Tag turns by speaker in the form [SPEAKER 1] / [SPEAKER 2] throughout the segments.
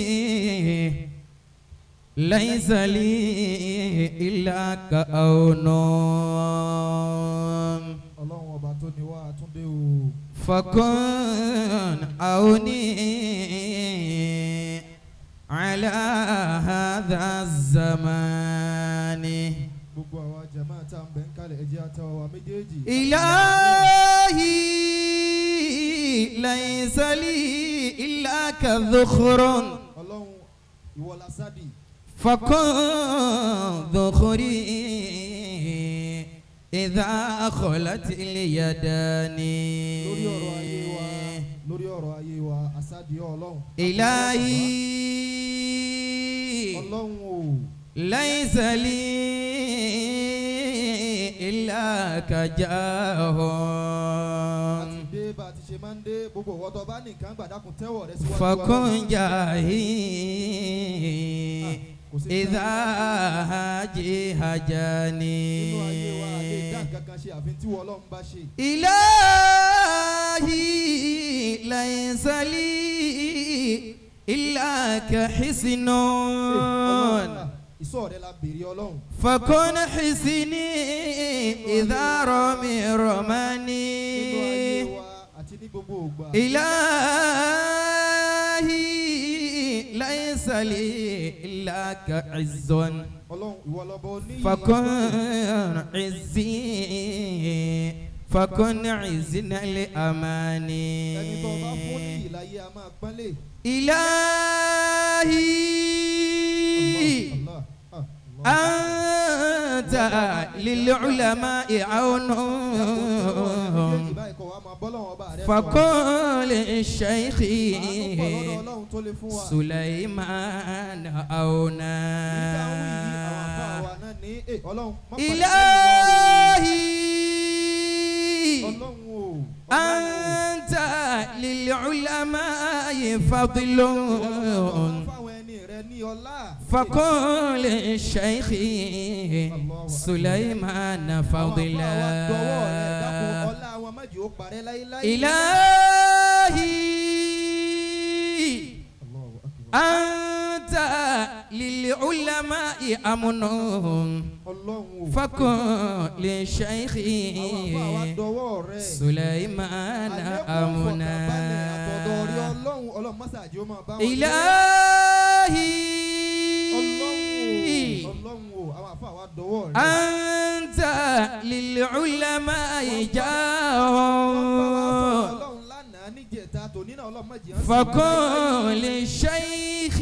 [SPEAKER 1] إلهي ليس لي إلا كأون.
[SPEAKER 2] Ọlọ́run ọba tó ní wá àtúndé o.
[SPEAKER 1] فكن عوني على هذا الزمان.
[SPEAKER 2] Gbogbo àwa jàmáà tá à ń bẹ̀ ń kalẹ̀, ẹ jẹ́ àtàwọn wa méjèèjì.
[SPEAKER 1] إلهي ليس لي إلا كذخر.
[SPEAKER 2] Ọlọ́run, ìwọ la sádì.
[SPEAKER 1] فكن ذخري إذا خلت اليدان.
[SPEAKER 2] Lórí ọ̀rọ̀ ayé wa, lórí ọ̀rọ̀ ayé wa, àsádì Ọlọ́run.
[SPEAKER 1] إلهي
[SPEAKER 2] Ọlọ́run o.
[SPEAKER 1] ليس لي إلا كجاه.
[SPEAKER 2] A ti dé bá a ti ṣe máa ń dé. Gbogbo ìwọ tó bá nìkan gbàdákun, tẹ́wọ̀ rẹ síwájú.
[SPEAKER 1] فكن جاهي
[SPEAKER 2] Kò sí
[SPEAKER 1] إذا هاجي هجاني.
[SPEAKER 2] Nínú ayé wa, a lè dá nǹkan kan ṣe àfi tí wọ́n Ọlọ́run bá ṣe.
[SPEAKER 1] إلهي ليس لي إلا كحسن.
[SPEAKER 2] Ọlọ́run, ìṣọ́ rẹ la béèrè, Ọlọ́run.
[SPEAKER 1] فكن حسني إذا رمي رماني.
[SPEAKER 2] Nínú ayé wa àti ní gbogbo ògbà.
[SPEAKER 1] إلهي ليس لي إلا كعز.
[SPEAKER 2] Ọlọ́run, ìwọ lọ́bọ oníyì.
[SPEAKER 1] فكن عزي، فكن عزنا لأماني.
[SPEAKER 2] Ẹni tó bá fún níyì láyé a máa pọ́nlé.
[SPEAKER 1] إلهي
[SPEAKER 2] Allah, Allah, Allah.
[SPEAKER 1] أنت للعلماء عون.
[SPEAKER 2] Méjèèjì báyìí kọ̀ wá máa bọ́ lọ́wọ́ ọba rẹ sọ̀rọ̀.
[SPEAKER 1] فكن للشيخ
[SPEAKER 2] Àánú pọ̀ lọ́dọ̀ Ọlọ́run tó lè fún wa.
[SPEAKER 1] سليمان عونا.
[SPEAKER 2] Èyí tá ń wí yìí, àwọn àfáà wa náà ní Ọlọ́run má padà lẹ́yìn wa o.
[SPEAKER 1] إلهي
[SPEAKER 2] Ọlọ́run o.
[SPEAKER 1] أنت للعلماء فضل.
[SPEAKER 2] Ọlọ́run fáwọn ẹni rẹ ní ọlá.
[SPEAKER 1] فكن للشيخ سليمان
[SPEAKER 2] Àwọn àfáà wa dọwọ́ rẹ, dákun,
[SPEAKER 1] فضلا.
[SPEAKER 2] ọlá wọn má jẹ́ ó parẹ́ láíláí.
[SPEAKER 1] إلهي
[SPEAKER 2] Allahu akbar.
[SPEAKER 1] أنت للعلماء أمن.
[SPEAKER 2] Ọlọ́run o.
[SPEAKER 1] فكن للشيخ
[SPEAKER 2] Àwọn àfáà wa dọwọ́ rẹ.
[SPEAKER 1] سليمان
[SPEAKER 2] Àlékún ìfọ̀kànbalẹ̀ àtọ̀dọ̀ rí
[SPEAKER 1] أمنا.
[SPEAKER 2] Ọlọ́run, Ọlọ́run mọ́sàájì ó máa bá wọn gbé.
[SPEAKER 1] إلهي
[SPEAKER 2] Ọlọ́run o, Ọlọ́run o, àwọn àfáà wa dọwọ́ rẹ.
[SPEAKER 1] أنت للعلماء
[SPEAKER 2] Wọ́n
[SPEAKER 1] جاه.
[SPEAKER 2] bá wa sọ̀rọ̀ Ọlọ́run lánàá, níjẹta, tòní náà, Ọlọ́run má jẹ́ á sì wá
[SPEAKER 1] فكن
[SPEAKER 2] láíláí.
[SPEAKER 1] للشيخ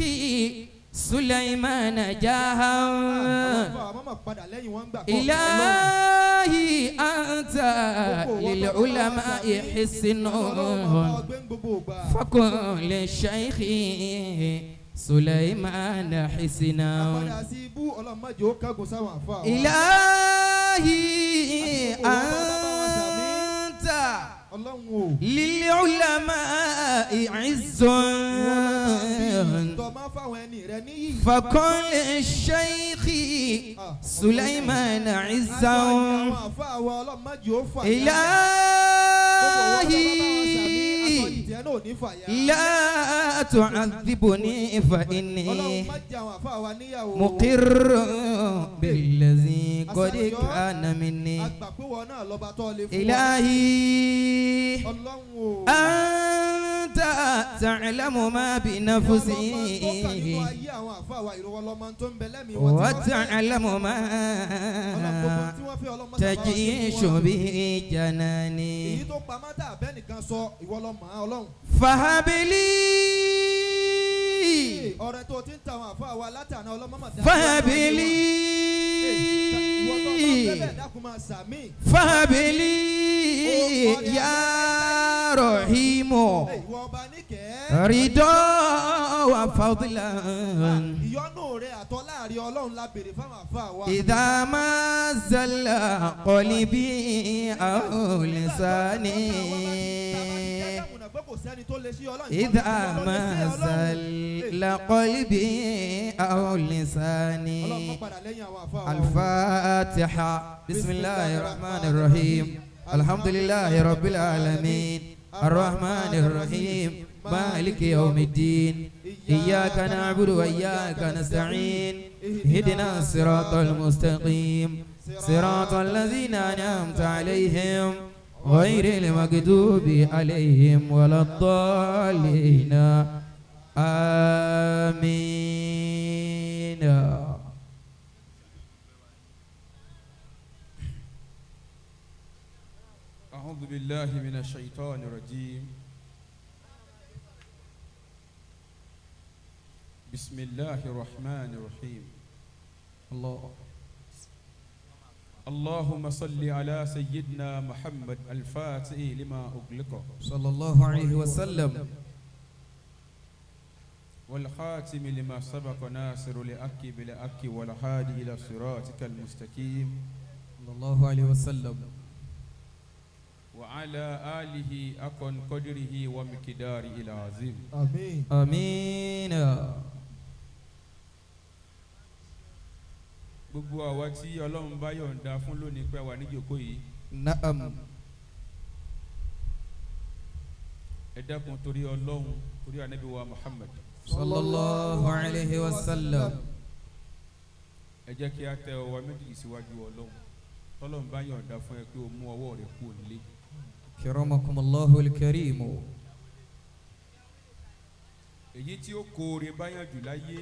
[SPEAKER 1] سليمان جاها.
[SPEAKER 2] Àwọn àfáà wa má mà padà lẹ́yìn wọn gbà kọ́.
[SPEAKER 1] إلهي أنت للعلماء حسن.
[SPEAKER 2] Ọlọ́run máa bá wa gbé ń gbogbo ìgbà.
[SPEAKER 1] فكن للشيخ سليمان حسنا.
[SPEAKER 2] Àpadà sí ibú, Ọlọ́run má jẹ́ ó kángun sáwọn àfáà wa.
[SPEAKER 1] إلهي أنت
[SPEAKER 2] Ọlọ́run o.
[SPEAKER 1] للعلماء عز.
[SPEAKER 2] Tọ́ máa fáwọn ẹni rẹ níyì.
[SPEAKER 1] فكن للشيخ سليمان عزا.
[SPEAKER 2] Àwọn àfáà wa, Ọlọ́run má jẹ́ ó fàya.
[SPEAKER 1] إلهي لا تعذبني فإني
[SPEAKER 2] Ọlọ́run má jẹ́ àwọn àfáà wa níyàwó.
[SPEAKER 1] مقر بالذي قد كان مني.
[SPEAKER 2] Àgbà pé wọn náà lọ́ba tó lè fún wa.
[SPEAKER 1] إلهي
[SPEAKER 2] Ọlọ́run o.
[SPEAKER 1] أنت تعلم ما
[SPEAKER 2] Ìwọ lọ́mọ tó kàn nínú
[SPEAKER 1] بنفسي
[SPEAKER 2] ayé àwọn àfáà wa, ìrọwọ́ lọ́mọ tó ń bẹ lẹ́mìí wọn tí wọ́n fẹ́.
[SPEAKER 1] وتعلم ما
[SPEAKER 2] Ọlọ́run, gbogbo tí wọ́n fẹ́, Ọlọ́run má sábà wá sí
[SPEAKER 1] تجيش
[SPEAKER 2] fún wọn.
[SPEAKER 1] به جناني.
[SPEAKER 2] Èyí tó pamọ́ tá àbẹ́ nìkan sọ, ìwọ lọ́mọ, Ọlọ́run.
[SPEAKER 1] فهب لي
[SPEAKER 2] Ọrẹ tó ti ń ta àwọn àfáà wa látàná, Ọlọ́mọ mà dá.
[SPEAKER 1] فهب لي
[SPEAKER 2] Ìwọ tó bá fẹ́ bẹ́ẹ̀, dákun, máa sàmì.
[SPEAKER 1] فهب لي يا رحيم
[SPEAKER 2] Ìwọ ọba níkẹ́.
[SPEAKER 1] رضا وفضلا.
[SPEAKER 2] Ìyọ́nú rẹ àtọ́ láàrin Ọlọ́run la béèrè fáwọn àfáà wa.
[SPEAKER 1] إذا ما زل قلبي أو لساني. إذا ما زل قلبي أو لساني. الفاتحة. بسم الله الرحمن الرحيم. الحمد لله رب العالمين، الرحمن الرحيم. مالك يوم الدين إياك نعبد وإياك نستعين اهدنا الصراط المستقيم صراط الذين أنعمت عليهم غير المغضوب عليهم ولا الضالين آمين.
[SPEAKER 3] أعوذ بالله من الشيطان الرجيم. بسم الله الرحمن الرحيم.
[SPEAKER 1] الله.
[SPEAKER 3] اللهم صل على سيدنا محمد الفاتح لما أغلق
[SPEAKER 1] صلى الله عليه وسلم
[SPEAKER 3] والخاتم لما سبق ناصر لأك بالأك والهادي إلى صراطك المستقيم
[SPEAKER 1] صلى الله عليه وسلم
[SPEAKER 3] وعلى آله أكن قدره ومقداره العظيم.
[SPEAKER 2] Àmín.
[SPEAKER 1] آمين.
[SPEAKER 3] Gbogbo àwa tí Ọlọ́run bá yọ̀ǹda fún lónìí pé wà níjókòó yìí,
[SPEAKER 1] نعم.
[SPEAKER 3] ẹ dákun torí Ọlọ́run, torí Ànábì wa Muhammad,
[SPEAKER 1] صلى الله عليه وسلم.
[SPEAKER 3] ẹ jẹ́ kí a tẹ ọwọ́ méjì síwájú Ọlọ́run. Tọ́lọ́run bá yọ̀ǹda fún ẹ pé o mú ọwọ́ rẹ kúrò nílé,
[SPEAKER 1] كرمكم الله الكريم.
[SPEAKER 3] èyí tí ó kóore báyàn jù láyé,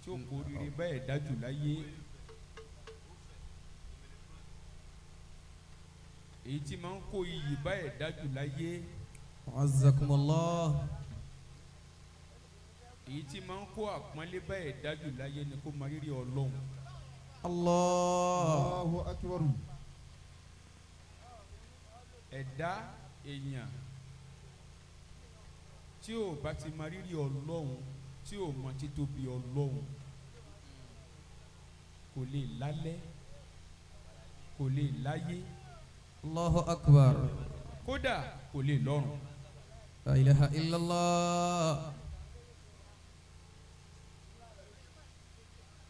[SPEAKER 3] tí ó kóore bá ẹ̀dá jù láyé, èyí tí máa ń kó iyì bá ẹ̀dá jù láyé,
[SPEAKER 1] عزكم الله.
[SPEAKER 3] èyí tí máa ń kó àpọ́nlé bá ẹ̀dá jù láyé ni kó mọ rírì Ọlọ́run.
[SPEAKER 1] الله.
[SPEAKER 2] Allahu akbar.
[SPEAKER 3] Ẹ̀dá èèyàn tí ò bá ti mọ rírì Ọlọ́run, tí ò mọ títóbi Ọlọ́run, kò lè lálẹ́, kò lè láyé,
[SPEAKER 1] الله أكبر.
[SPEAKER 3] kódà kò lè lọ́run.
[SPEAKER 1] لا إله إلا الله.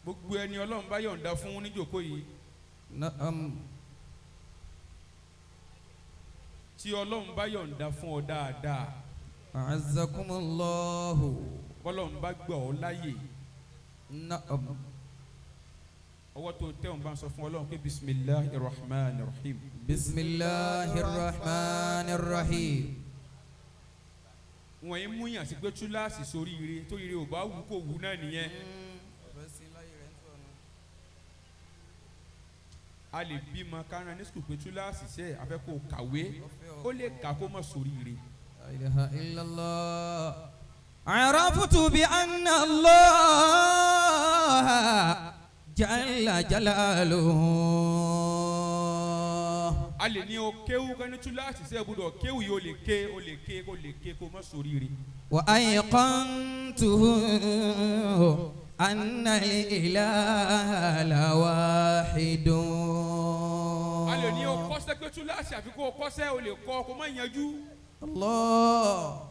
[SPEAKER 3] Gbogbo ẹni Ọlọ́run bá yọ̀ǹda fún níjókòó yìí,
[SPEAKER 1] نعم.
[SPEAKER 3] tí Ọlọ́run bá yọ̀ǹda fún ọ dáadáa,
[SPEAKER 1] أعزكم الله.
[SPEAKER 3] bọ́lọ́run bá gbà ọ́ láyè,
[SPEAKER 1] نعم.
[SPEAKER 3] ọwọ́ tó tẹ̀wọ̀n bá ń sọ fún Ọlọ́run pé bisimilahi rahman rahim.
[SPEAKER 1] بسم الله الرحمن الرحيم.
[SPEAKER 3] Wọ́n yín múyàn sí pé túláàsì sórí ire, tó ire ò bá wù kó wù náà nìyẹn. A lè bímọ kárán ní sùkúl pé túláàsì sẹ́ afẹ́ kó kàwé, ó lè kà kó má sórí ire.
[SPEAKER 1] لا إله إلا الله. عرفت بأن الله جل جلاله.
[SPEAKER 3] A lè ní o kéwú kání túláàsì sẹ́ gbọ́dọ̀ kéwú yìí, o lè ké, o lè ké, o lè ké kó má sórí ire.
[SPEAKER 1] وأيقنته أن الإله لواحد.
[SPEAKER 3] A lè ní o kọ́sẹ́ pé túláàsì àfi kó o kọ́sẹ́, o lè kọ́ kó má yanjú.
[SPEAKER 1] الله.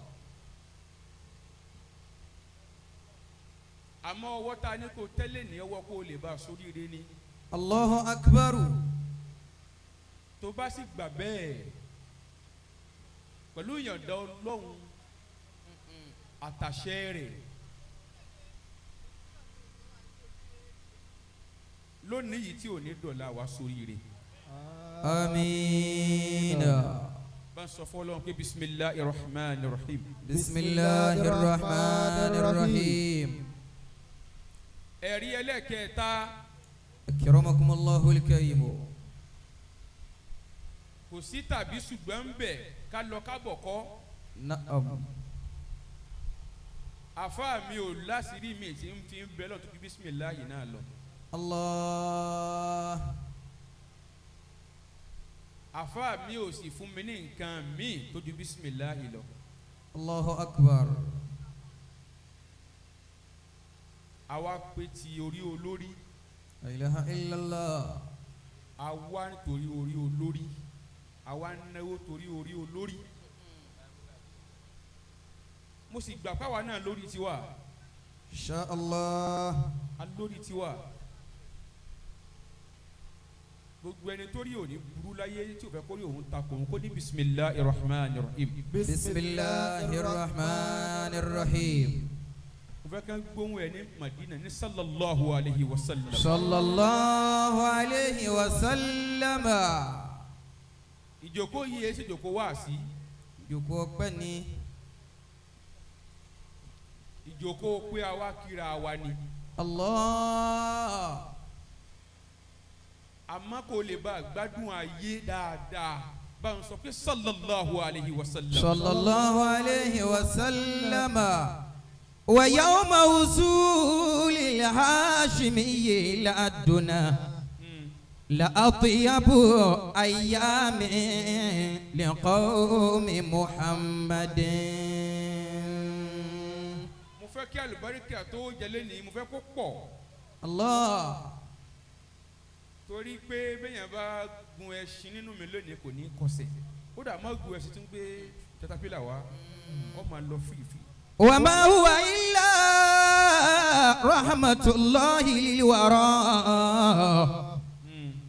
[SPEAKER 3] Àmọ́ ọwọ́ ta ni kò tẹ́lẹ̀ ní ọwọ́ kó o lè bá a sórí ire ni.
[SPEAKER 1] الله أكبر.
[SPEAKER 3] Tó bá sì gbà bẹ́ẹ̀ pẹ̀lú ìyọ̀ǹda Ọlọ́run àtàṣẹ rẹ̀ lónìí yìí tí ò ní dọ̀la, wá sórí ire.
[SPEAKER 1] آمين.
[SPEAKER 3] Bá ń sọ fún Ọlọ́run pé bisimilahi rahman rahim.
[SPEAKER 1] بسم الله الرحمن الرحيم.
[SPEAKER 3] Ẹ̀rí ẹlẹ́kẹta,
[SPEAKER 1] أكرمكم الله الكريم.
[SPEAKER 3] kò sí tàbí ṣùgbọ́n ń bẹ̀, ká lọ kábọ̀ kọ́.
[SPEAKER 1] نعم.
[SPEAKER 3] Àfáà mi ò láṣìírí mi tí ń fi ń bẹ lọ́n tó fi bisimilahi náà lọ.
[SPEAKER 1] الله.
[SPEAKER 3] Àfáà mi ò sì fún mi ní nǹkan míì tó ju bisimilahi lọ.
[SPEAKER 1] الله أكبر.
[SPEAKER 3] Àwa pé ti orí olórí,
[SPEAKER 1] لا إله إلا الله.
[SPEAKER 3] àwa torí orí olórí, àwa náwó torí orí olórí. Mo sì gbà páwa náà lórí tiwa.
[SPEAKER 2] إن شاء الله.
[SPEAKER 3] A lórí tiwa. Gbogbo ẹni tó rí òní burú láyé tí ò fẹ́ kó rí òun takò òun kó ní bisimilahi rahman rahim.
[SPEAKER 1] Bismillahir Rahmanir Rahim.
[SPEAKER 3] Mo fẹ́ kán gbóhùn ẹ ní Madina ní sallallahu alayhi wa sallam.
[SPEAKER 1] Sallallahu alayhi wa sallam.
[SPEAKER 3] Ìjókòó yìí ẹ ṣe ìjókòó wáàsí.
[SPEAKER 1] Ìjókòó ọpẹ́ ni.
[SPEAKER 3] Ìjókòó pé a wá kíra wa ni.
[SPEAKER 1] Allah.
[SPEAKER 3] Àmọ́ kò lè bá a gbádùn ayé dáadáa bá ń sọ pé sallallahu alayhi wa sallam.
[SPEAKER 1] Sallallahu alayhi wa sallam. Wa yawma wusuli al-Hashimiyyi ila ad-dunya. La atyabu ayyami liqawmi Muhammadin.
[SPEAKER 3] Mo fẹ́ kí àlùbáríkà tó jẹlé ní mo fẹ́ kó pọ̀.
[SPEAKER 1] Allah.
[SPEAKER 3] Torí pé bẹ́yẹn bá gun ẹṣin nínú mi lónìí kò ní kọsẹ̀, ó dà má gun ẹṣin tó ń gbé katapila wá, ó máa lọ fìfì.
[SPEAKER 1] Wa ma huwa illa rahmatullahi lil wara.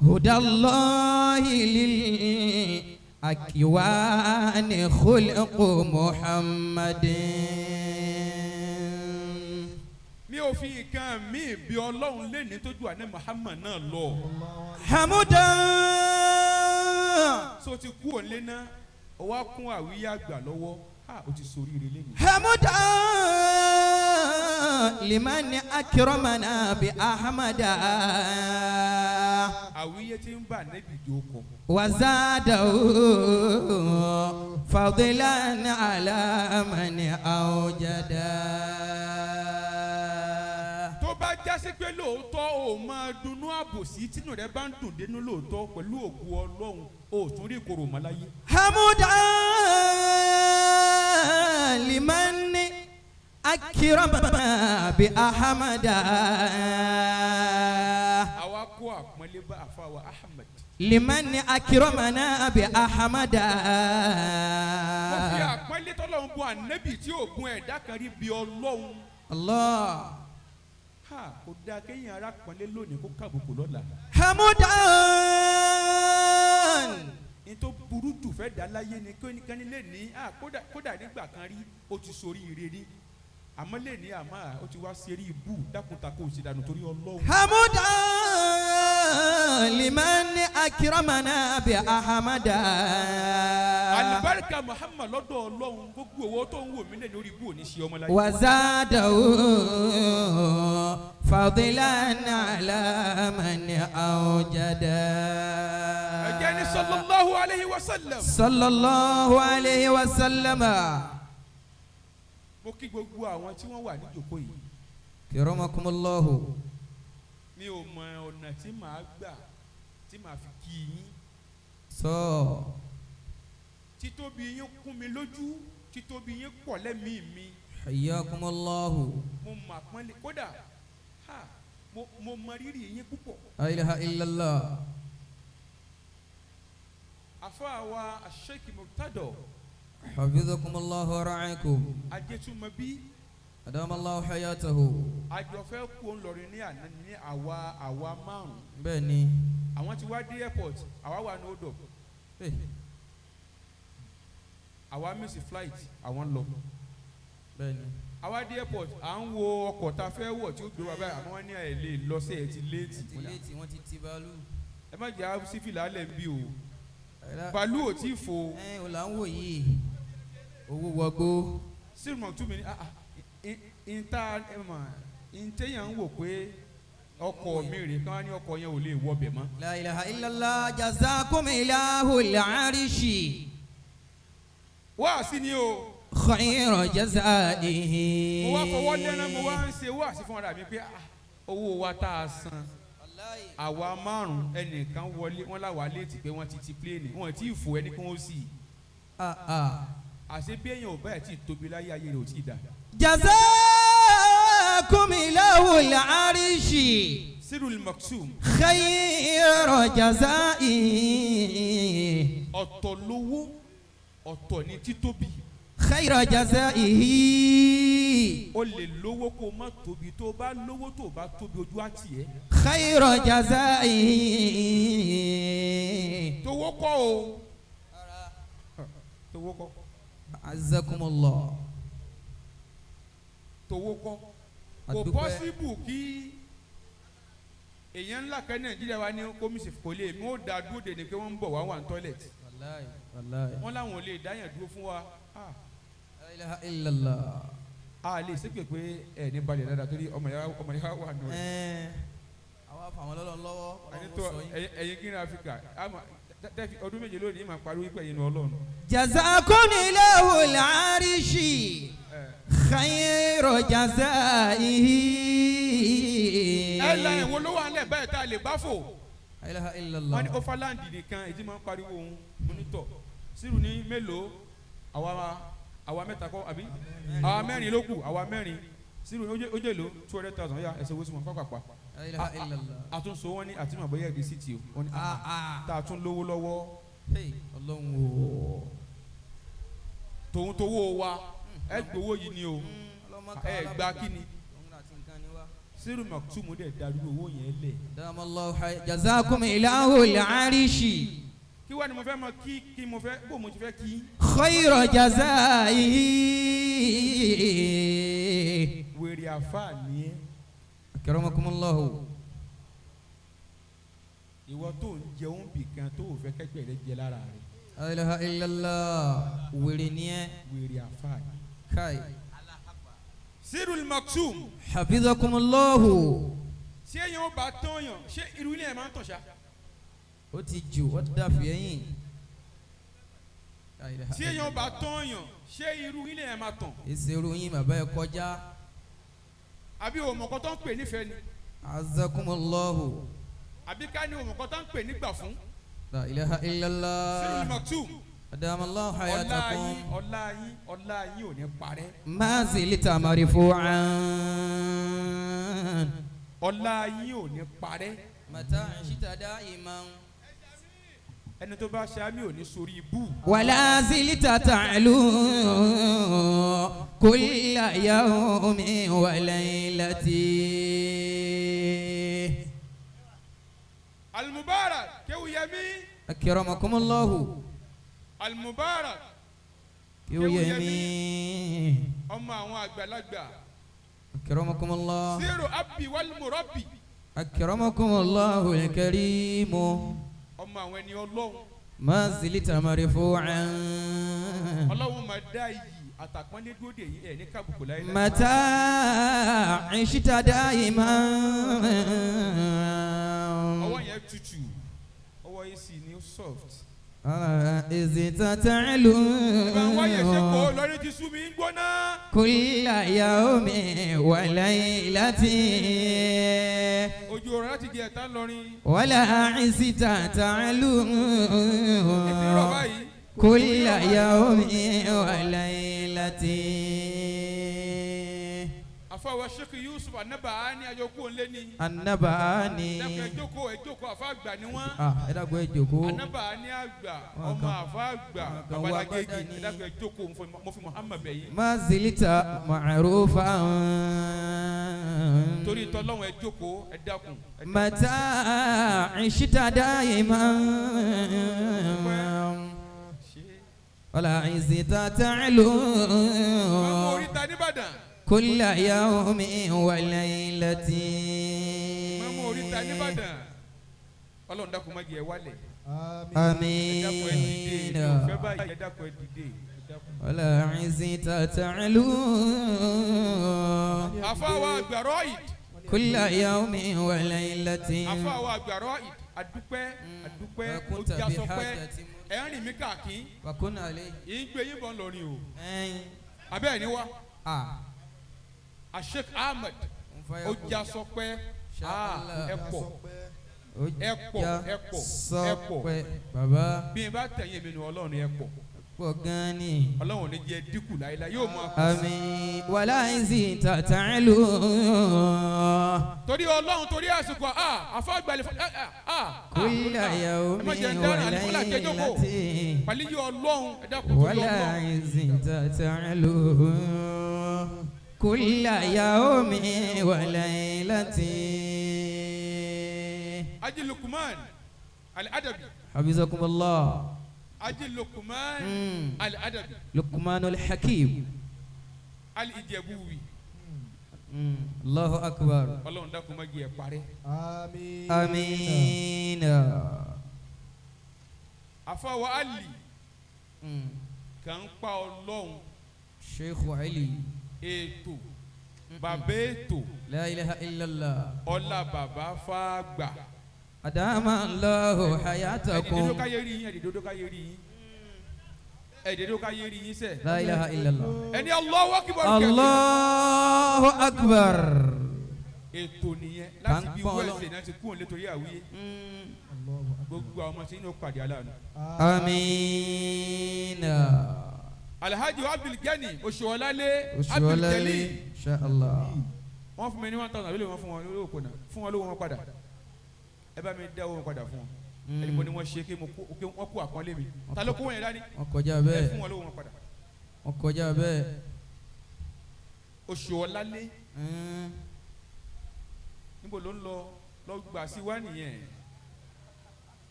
[SPEAKER 1] Hudallahi lil akwani khulqu Muhammadin.
[SPEAKER 3] Mi ò fi nǹkan míì bí Ọlọ́run lẹ́ni tójú àná Muhammad náà lọ.
[SPEAKER 1] Hamudan.
[SPEAKER 3] So ti kú òǹlé náà, ó wá kún àwíyá àgbà lọ́wọ́, ha, ó ti soríire lẹ́nu.
[SPEAKER 1] Hamudan liman akramana bi ahmada.
[SPEAKER 3] Àwíyé tí ń bà nẹ́bì jókòó.
[SPEAKER 1] وزاده فضلا على من أوجدا.
[SPEAKER 3] Tó bá jásí pé lóòótọ́ o máa dunnú àbòsí, tínú rẹ bá ń dùn dénú lóòótọ́ pẹ̀lú ògùn Ọlọ́run, o ò tún rí ìkorò mọ́ láyé.
[SPEAKER 1] حمدا لمن أكرمنا بأحمد.
[SPEAKER 3] Àwa kó àpọ́nlé bá àfàwà Ahmed.
[SPEAKER 1] لمن أكرمنا بأحمد.
[SPEAKER 3] Mo fi àpọ́nlé tọ́lọ́run bọ ànẹ́bì tí ò gun ẹ̀dá kan rí bí Ọlọ́run.
[SPEAKER 1] Allah.
[SPEAKER 3] Ha, kò dáa kéèyàn ara pọ́nlé lónìí kó kàbùkù lọ́la.
[SPEAKER 1] حمدا.
[SPEAKER 3] Ní tó burú jù fẹ́ dá láyé ni kẹ́ni lè ní kódà nígbà kan rí ó ti sorí ire rí, àmọ́ lè ní àmọ́ ó ti wá ṣeré ibú dákúntakò òsèdànù torí Ọlọ́run.
[SPEAKER 1] حمدا لمن أكرمنا بأحمد.
[SPEAKER 3] Alibarika Muhammad lọ́dọ̀ Ọlọ́run, gbogbo owó tó ń wò mí lè lórí ibú òní ṣe ọmọ láyé.
[SPEAKER 1] وزاده فضلا على من أوجد.
[SPEAKER 3] Ẹ̀jẹ̀ ní sallallahu alayhi wa sallam.
[SPEAKER 1] صلى الله عليه وسلم.
[SPEAKER 3] Mo kí gbogbo àwọn tí wọ́n wà níjókòó yìí.
[SPEAKER 1] كرمكم الله.
[SPEAKER 3] Mi ò mọ ọ̀nà tí màá gbà tí màá fi kí yín.
[SPEAKER 1] So
[SPEAKER 3] Títóbi yín kún mi lójú, títóbi yín pọ̀ lẹ́mìí mi.
[SPEAKER 1] حياكم الله.
[SPEAKER 3] Mo mà pọ́nlé kódà, ha, mo mọ rírì yín púpọ̀.
[SPEAKER 1] لا إله إلا الله.
[SPEAKER 3] Àfáà wa Sheikh Murtado.
[SPEAKER 1] حفظكم الله ورعاكم.
[SPEAKER 3] Ajétúmọ̀bí.
[SPEAKER 1] أدام الله حياته.
[SPEAKER 3] Àjọfẹ́ kú ńlọrin ní àná ní àwa márùn.
[SPEAKER 1] Bẹ́ẹ̀ni.
[SPEAKER 3] Àwọn ti wá dé airport, àwa wà ní odò.
[SPEAKER 1] Eh,
[SPEAKER 3] Àwa miss flight, àwọn ń lọ.
[SPEAKER 1] Bẹ́ẹ̀ni.
[SPEAKER 3] Àwa dé airport, à ń wo ọkọ̀ tá a fẹ́ wọ̀ tí ó gbé wa báyìí, àmọ́ wọ́n ní ẹ̀ lè lọ sí ẹ̀ ti late.
[SPEAKER 1] Ti léètì, wọ́n ti ti bàálù.
[SPEAKER 3] Ẹ má jẹ́ sífìlà alẹ́ ń bí o, bàálù ò tí ì fò.
[SPEAKER 1] Ẹ ò là ń wò yìí, owó wọgbó.
[SPEAKER 3] Sírùmọ̀ tún mi ní ìta ẹ mọ̀ ìtẹ̀yàn ń wò pé ọkọ̀ mi rè kán wá ní ọkọ̀ yẹn ò lè wọbẹ̀ mọ́.
[SPEAKER 1] La ilaha illallah, jazakum ilahul arishi.
[SPEAKER 3] Wáàsí ni o.
[SPEAKER 1] Khayra jazaihi.
[SPEAKER 3] Mo wá fọwọ́ lẹ́rán, mo wá ń ṣe wáàsí fún ara mi pé owó wa tá a san, àwa márùn, ẹnìkan wọlé, wọn láwa létí pé wọ́n ti ti pléènì, wọ́n ti fò, ẹni kí wọ́n sì.
[SPEAKER 1] Ah, ah.
[SPEAKER 3] Àṣé bí èèyàn ò báyìí tí tóbi láyé, ayé rẹ̀ ò tí ì dà.
[SPEAKER 1] Jazakum ilahul arishi.
[SPEAKER 3] Sirul Maksum.
[SPEAKER 1] Khayra jazaihi.
[SPEAKER 3] Ọ̀tọ̀ lówó, ọ̀tọ̀ ni títóbi.
[SPEAKER 1] Khayra jazaihi.
[SPEAKER 3] O lè lówó kó o má tóbi, tó o bá lówó tó o bá tóbi, ojú á tì ẹ́.
[SPEAKER 1] خير جزائه.
[SPEAKER 3] Towó kọ́ o, towó kọ́.
[SPEAKER 1] عزكم الله.
[SPEAKER 3] Towó kọ́, kò
[SPEAKER 1] Àdúpẹ́.
[SPEAKER 3] Possible kí èèyàn ńlá kan Nàìjíríà wa ní kómìsì kò lè mú ó da dúró de ni pé wọ́n ń bọ̀ wá wà ní toilet.
[SPEAKER 1] والله والله.
[SPEAKER 3] Wọ́n láwọn ò lè dáyàn dúró fún wa. Ah,
[SPEAKER 1] لا إله إلا الله.
[SPEAKER 3] A lè ṣépè pé ẹ ní balẹ̀ dáadáa torí ọmọ ìyá wà nù rẹ̀.
[SPEAKER 1] Ẹ́ẹ̀, àwa fàwọn lọ́lọ́ lọ́wọ́.
[SPEAKER 3] Ẹni
[SPEAKER 1] Ọlọ́run
[SPEAKER 3] tó
[SPEAKER 1] ó sọ yín.
[SPEAKER 3] Ẹ̀yin kí ní Áfíríkà àmọ́ tẹ́fì ọdún 7 lónìí máa pariwo pé ẹ̀yin nu Ọlọ́run.
[SPEAKER 1] جزاكم إله العرش
[SPEAKER 3] Ẹ
[SPEAKER 1] خير جزائه.
[SPEAKER 3] Ẹ la ẹ̀wọ̀n ló wà nílẹ̀ báyìí tá a lè bá fò.
[SPEAKER 1] لا إله إلا الله.
[SPEAKER 3] Wọ́n ní overland nìkan èyí tí máa ń pariwo òun monitor sírù ní mélòó, àwa mẹ́ta kọ́ àbí àwa mẹ́rin ló kù, àwa mẹ́rin sírù ní ó jẹ́ lò 200,000 yá ẹsẹ̀ owó sí wọn pápápá.
[SPEAKER 1] لا إله إلا الله.
[SPEAKER 3] Àtúnṣe wọn ní àti màbọ̀ yẹ́ rìsíìtì o, wọ́n ní
[SPEAKER 1] Ah, ah.
[SPEAKER 3] tá a tún lówó lọ́wọ́.
[SPEAKER 1] Hey, Ọlọ́run o.
[SPEAKER 3] Tòun towó wa, ẹ gbowó yìí ni o, ẹ gba kí ni. Sírù Maktumu dẹ̀ darú owó yẹn lẹ̀.
[SPEAKER 1] دام الله حي جزاكم إله العرش
[SPEAKER 3] Kí wá ni mo fẹ́ mọ kí mo fẹ́ bó mo ti fẹ́ kí.
[SPEAKER 1] خير جزائه.
[SPEAKER 3] Wèrè àfáà ni ẹ́.
[SPEAKER 1] أكرمكم الله.
[SPEAKER 3] Ìwọ tó ń jẹun bì kan tó ò fẹ́ kẹ́gbẹ́ rẹ jẹ lára rẹ.
[SPEAKER 1] لا إله إلا الله, wèrè ni ẹ́.
[SPEAKER 3] Wèrè àfáà ni.
[SPEAKER 1] Kai.
[SPEAKER 3] Sírù Maktum.
[SPEAKER 1] حفظكم الله.
[SPEAKER 3] Ṣé èèyàn ó bá tán yàn, ṣé irú ilé ẹ̀ máa ń tàn ṣá?
[SPEAKER 1] Ó ti jù, ó ti dàfí ẹ̀yìn. La ilaha
[SPEAKER 3] Ṣé èèyàn ó bá tán yàn, ṣé irú ilé ẹ̀ máa tàn?
[SPEAKER 1] Ìṣerú yín bàbá ẹ kọjá.
[SPEAKER 3] Àbí òmùkọ́ tó ń pè nífẹ̀ẹ́ ni?
[SPEAKER 1] عزكم الله.
[SPEAKER 3] Àbí ká ní òmùkọ́ tó ń pè nígbà fún?
[SPEAKER 1] لا إله إلا
[SPEAKER 3] Sírù
[SPEAKER 1] الله.
[SPEAKER 3] Maktum.
[SPEAKER 1] أدام الله
[SPEAKER 3] Ọlá
[SPEAKER 1] حياتكم.
[SPEAKER 3] yín, ọlá yín, ọlá yín ò ní parẹ́.
[SPEAKER 1] ما زلت مرفوعا.
[SPEAKER 3] Ọlá yín ò ní parẹ́.
[SPEAKER 1] متى عشت دائما.
[SPEAKER 3] Ẹni tó bá ṣe àmì ò ní sórí ibú.
[SPEAKER 1] ولا زلت تعلو كل يوم وليلة.
[SPEAKER 3] Al-Mubarak Kéwúyẹmí.
[SPEAKER 1] أكرمكم الله.
[SPEAKER 3] Al-Mubarak
[SPEAKER 1] يمين.
[SPEAKER 3] Ọmọ àwọn àgbàlagbà.
[SPEAKER 1] أكرمكم الله.
[SPEAKER 3] Sírù abi wal murabbi.
[SPEAKER 1] أكرمكم الله الكريم.
[SPEAKER 3] Ọmọ àwọn ẹni Ọlọ́run.
[SPEAKER 1] ما زلت مرفوعا.
[SPEAKER 3] Ọlọ́run máa dá iyì àtàpọ́nlé dúró dè yín, ẹ̀ ní kábùkù láyé.
[SPEAKER 1] متى عشت دائما.
[SPEAKER 3] Ọwọ́ yẹn tutù, ọwọ́ yìí sì ni ó soft.
[SPEAKER 1] إذ تعلو
[SPEAKER 3] Ìbá ń wáyé ṣe kó lórí ti sú mi ń gbóná.
[SPEAKER 1] كل يوم وليلة.
[SPEAKER 3] Ojú ọ̀rọ̀ láti jẹ ẹ̀ta lọrin.
[SPEAKER 1] ولا عزت تعلو
[SPEAKER 3] Ètò ìrọ̀ báyìí.
[SPEAKER 1] كل يوم وليلة.
[SPEAKER 3] Àfọwọ́ Sheikh Yusuf Anabahani àjọkú òǹlé ni.
[SPEAKER 1] Anabahani.
[SPEAKER 3] Dẹ́kun, ẹ jókòó, ẹ jókòó, àfa àgbà ni wọ́n.
[SPEAKER 1] Ah, ẹ dàgbọ́, ẹ jókòó.
[SPEAKER 3] Anabahani àgbà,
[SPEAKER 1] Wọn
[SPEAKER 3] ọmọ àfa àgbà,
[SPEAKER 1] wọn kan wá
[SPEAKER 3] babalágége.
[SPEAKER 1] gbádà ní.
[SPEAKER 3] Ẹ dákun, ẹ jókòó, mo fi Muhammad bẹ̀ yín.
[SPEAKER 1] ما زلت معروفا.
[SPEAKER 3] Torí tọ́lọ́run, ẹ jókòó, ẹ dákun. Ẹ dákun.
[SPEAKER 1] متى عشت دائما.
[SPEAKER 3] Ṣé
[SPEAKER 1] ولا عزت تعلو
[SPEAKER 3] Màmú oríta nìbàdàn.
[SPEAKER 1] كل يوم وليلة.
[SPEAKER 3] Màmú oríta nìbàdàn. Ọlọ́run dákun má jẹ́ ẹ wálẹ̀.
[SPEAKER 2] Àmín.
[SPEAKER 3] Ẹ dákun, ẹ dìde.
[SPEAKER 1] آمين.
[SPEAKER 3] Mi ò fẹ́ báyìí, ẹ dákun, ẹ dìde. Ẹ dákun.
[SPEAKER 1] ولا عزت تعلو
[SPEAKER 3] Àfáwà àgbàrọ̀ ìd.
[SPEAKER 1] كل يوم وليلة.
[SPEAKER 3] Àfáwà àgbàrọ̀ ìd. Àdúpẹ́, àdúpẹ́, ó
[SPEAKER 1] وكنت
[SPEAKER 3] já sọpẹ́.
[SPEAKER 1] بحاجة
[SPEAKER 3] Ẹ ń rìn mí káàkiri.
[SPEAKER 1] وكن عليه.
[SPEAKER 3] Yìí ń gbé yín bọ̀ lọ́rin o.
[SPEAKER 1] أي.
[SPEAKER 3] Abẹ́ ẹ̀ ní wá.
[SPEAKER 1] آه.
[SPEAKER 3] Sheikh Ahmed ó já sọpẹ́.
[SPEAKER 1] Inshallah.
[SPEAKER 3] Ẹ pọ̀, ẹ pọ̀, ẹ pọ̀, ẹ pọ̀.
[SPEAKER 1] Sọpẹ́ bàbá.
[SPEAKER 3] Bí n bá tẹ̀yìn mi nu Ọlọ́run, ẹ pọ̀.
[SPEAKER 1] Pọ̀ gan ni.
[SPEAKER 3] Ọlọ́run ò ní jẹ́ dínkù láéláé, yóò máa.
[SPEAKER 1] آمين ولا عزت تعلو.
[SPEAKER 3] Torí Ọlọ́run, torí àsìkò, àfọ̀gbàlẹ̀ fún
[SPEAKER 1] كل يوم
[SPEAKER 3] ẹ má jẹ́ ń dáná àlùfáà kẹjọ́kọ̀
[SPEAKER 1] وليلة.
[SPEAKER 3] pàlí yìí. Ọlọ́run, ẹ dákun, torí
[SPEAKER 1] ولا
[SPEAKER 3] Ọlọ́run.
[SPEAKER 1] عزت تعلو. كل يوم وليلة.
[SPEAKER 3] Aji Lukman Al-Adabi.
[SPEAKER 1] حفظكم الله.
[SPEAKER 3] Aji Lukman Al-Adabi.
[SPEAKER 1] لقمان الحكيم.
[SPEAKER 3] Al-Ijebuwi.
[SPEAKER 1] الله أكبر.
[SPEAKER 3] Ọlọ́run dákun má jẹ́ ẹ parẹ́.
[SPEAKER 2] Àmín.
[SPEAKER 1] آمين.
[SPEAKER 3] Àfàwọ̀ Ali kàn ń pa Ọlọ́run.
[SPEAKER 1] شيخ علي.
[SPEAKER 3] Ètò bàbá ètò.
[SPEAKER 1] لا إله إلا الله.
[SPEAKER 3] Ọlá bàbá fàgbà.
[SPEAKER 1] أدام الله
[SPEAKER 3] Ẹ̀dìdó
[SPEAKER 1] حياتكم.
[SPEAKER 3] káyé rí yín, ẹ̀dìdó káyé rí yín, ẹ̀dìdó káyé rí yín sẹ̀.
[SPEAKER 1] لا إله إلا الله.
[SPEAKER 3] Ẹni Allahu Akbar kẹ̀kẹ́.
[SPEAKER 1] الله أكبر.
[SPEAKER 3] Ètò nìyẹn láti
[SPEAKER 1] Kà ń
[SPEAKER 3] bí
[SPEAKER 1] pọ́n
[SPEAKER 3] wẹ́ẹ̀sì
[SPEAKER 1] Ọlọ́run.
[SPEAKER 3] náà ti kúrò létorí àwíyé.
[SPEAKER 2] Allahu akbar.
[SPEAKER 3] Gbogbo àwọn ọmọ tí inú pàdé aláàánú.
[SPEAKER 1] آمين.
[SPEAKER 3] Alhaji Abdul Gani Oṣuọlálé Abdul
[SPEAKER 1] Oṣuọlálé
[SPEAKER 3] Jalil.
[SPEAKER 1] Insha Allah.
[SPEAKER 3] Wọ́n fún mi ní 1,000 àbílẹ̀ wọ́n fún wọn lówó kọ̀nà, fún wọn lówó wọn padà. Ẹ bá mi dá owó wọn padà fún wọn. Ẹni mo ní wọ́n ṣe kí mo kó kí wọ́n kó àpọ́nlé mi. Ta ló kó wọn yẹn dání?
[SPEAKER 1] Wọ́n kọjá
[SPEAKER 3] Ẹ
[SPEAKER 1] bẹ́ẹ̀.
[SPEAKER 3] fún wọn lówó wọn padà.
[SPEAKER 1] Wọ́n kọjá bẹ́ẹ̀.
[SPEAKER 3] Oṣuọlálé níbo ló ń lọ lọ gbà sí wá nìyẹn.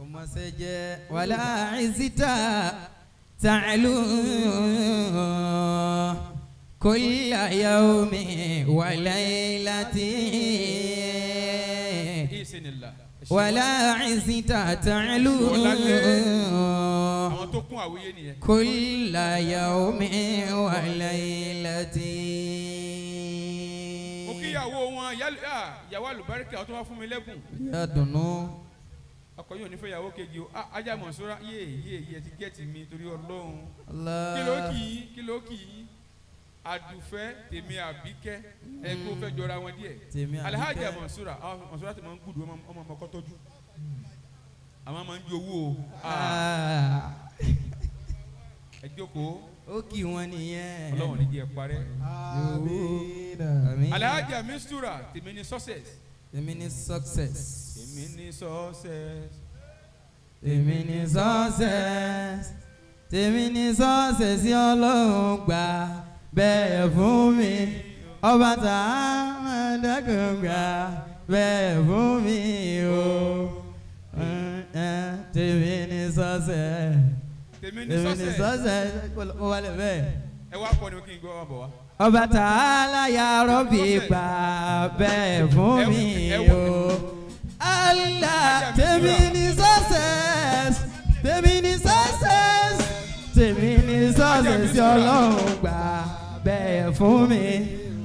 [SPEAKER 1] Ọmọ ṣe jẹ́ wàlá ìsítà tàlù kulla yawmi wa laylati.
[SPEAKER 3] Ìsìnìlà.
[SPEAKER 1] Wàlá ìsítà tàlù
[SPEAKER 3] Àwọn tó kún àwíyé nìyẹn.
[SPEAKER 1] kulla yawmi wa laylati.
[SPEAKER 3] Mo kíyàwó wọn ìyàwó àlùbáríkà tó wá fún mi lẹ́bùn.
[SPEAKER 1] Ìyá dùnú.
[SPEAKER 3] Ọkọ yóò ní fẹ́ ìyàwó kejì o. Ah, ajá Mọ̀súrà yé yé yé ti gẹ́ẹ̀tì mi torí Ọlọ́run.
[SPEAKER 1] Allah.
[SPEAKER 3] Kí ló kì í, kí ló kì í? Àdùfẹ́ tèmi Àbíkẹ́ ẹ kó fẹ́ jọra wọn díẹ̀.
[SPEAKER 1] Tèmi Àbíkẹ́.
[SPEAKER 3] Alhaja Mọ̀súrà, àwọn Mọ̀súrà ti máa ń gùdù ọmọ ọmọ ọkọ tọ́jú. Àwọn máa ń ju owó o. Ah, ẹ jókòó.
[SPEAKER 1] Ó kì wọ́n nìyẹn.
[SPEAKER 3] Ọlọ́run ní jẹ́ ẹ parẹ́.
[SPEAKER 2] Àmín.
[SPEAKER 1] Àmín.
[SPEAKER 3] Alhaja Mistura tèmi ní success.
[SPEAKER 1] Tèmi ní success.
[SPEAKER 3] Tèmi ní success.
[SPEAKER 1] Tèmi ní success. Tèmi ní success Ọlọ́run gbà bẹ́ẹ̀ fún mi. Ọba tá a máa dákun gbà bẹ́ẹ̀ fún mi o. Tèmi ní success.
[SPEAKER 3] Tèmi ní
[SPEAKER 1] Tèmi ní
[SPEAKER 3] success.
[SPEAKER 1] success. Ó wà lẹ̀ bẹ́ẹ̀.
[SPEAKER 3] Ẹ wá kọ́ ni kí n gbọ́ wọn bọ̀ wá.
[SPEAKER 1] Ọba Tààlà ya Rọ́bì gbà bẹ́ẹ̀ fún mi o. Allah tèmi ní success, tèmi ní success, tèmi ní success Ọlọ́run gbà bẹ́ẹ̀ fún mi.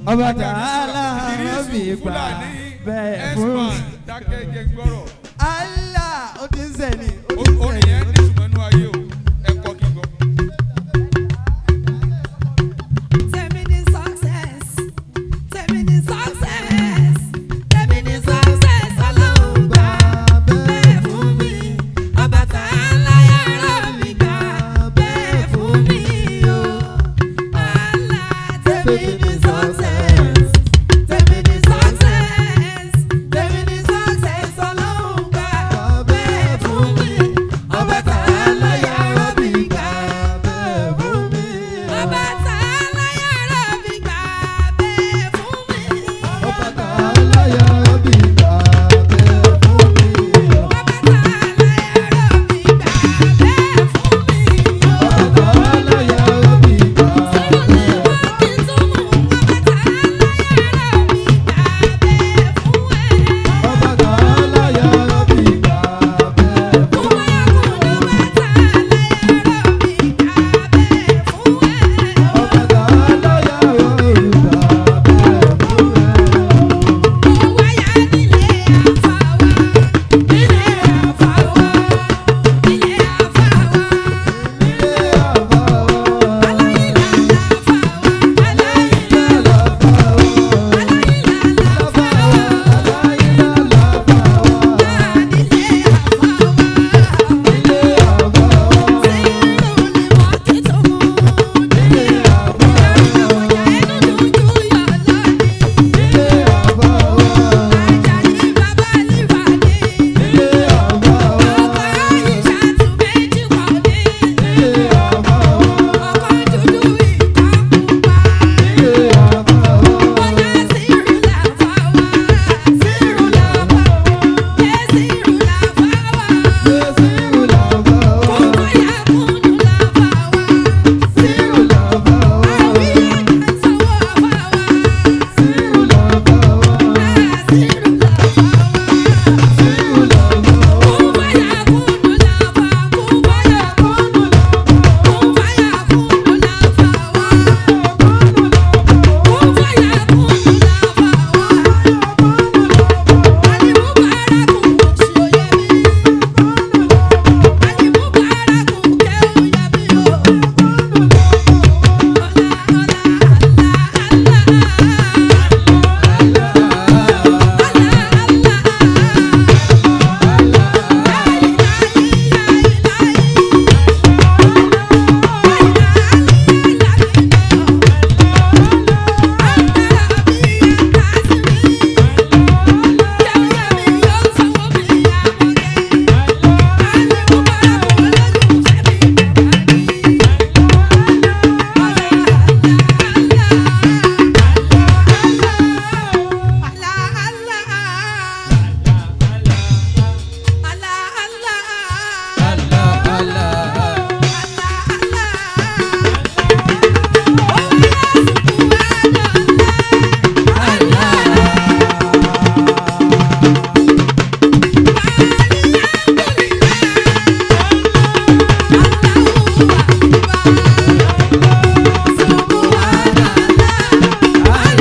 [SPEAKER 1] Ọba Tààlà Rọ́bì gbà bẹ́ẹ̀ fún mi.
[SPEAKER 3] X-Man dákẹ́ jẹ́ gbọ́rọ̀.
[SPEAKER 1] Allah ó ti ń sẹ́ni ó ti ń
[SPEAKER 3] Orin yẹn
[SPEAKER 1] sẹ́ni.
[SPEAKER 3] ní ìtumọ̀ nínú ayé o. Ẹ kọ́ kí n gbọ́.
[SPEAKER 4] Tèmi ní success, tèmi ní success, tèmi ní success, Ọlọ́run gbà bẹ́ẹ̀ fún mi. Ọba Tààlà yàrá mi gbà bẹ́ẹ̀ fún mi o. Allah tèmi ní success, tèmi ní success, tèmi ní success, Ọlọ́run gbà bẹ́ẹ̀ fún mi. Ọba Tààlà.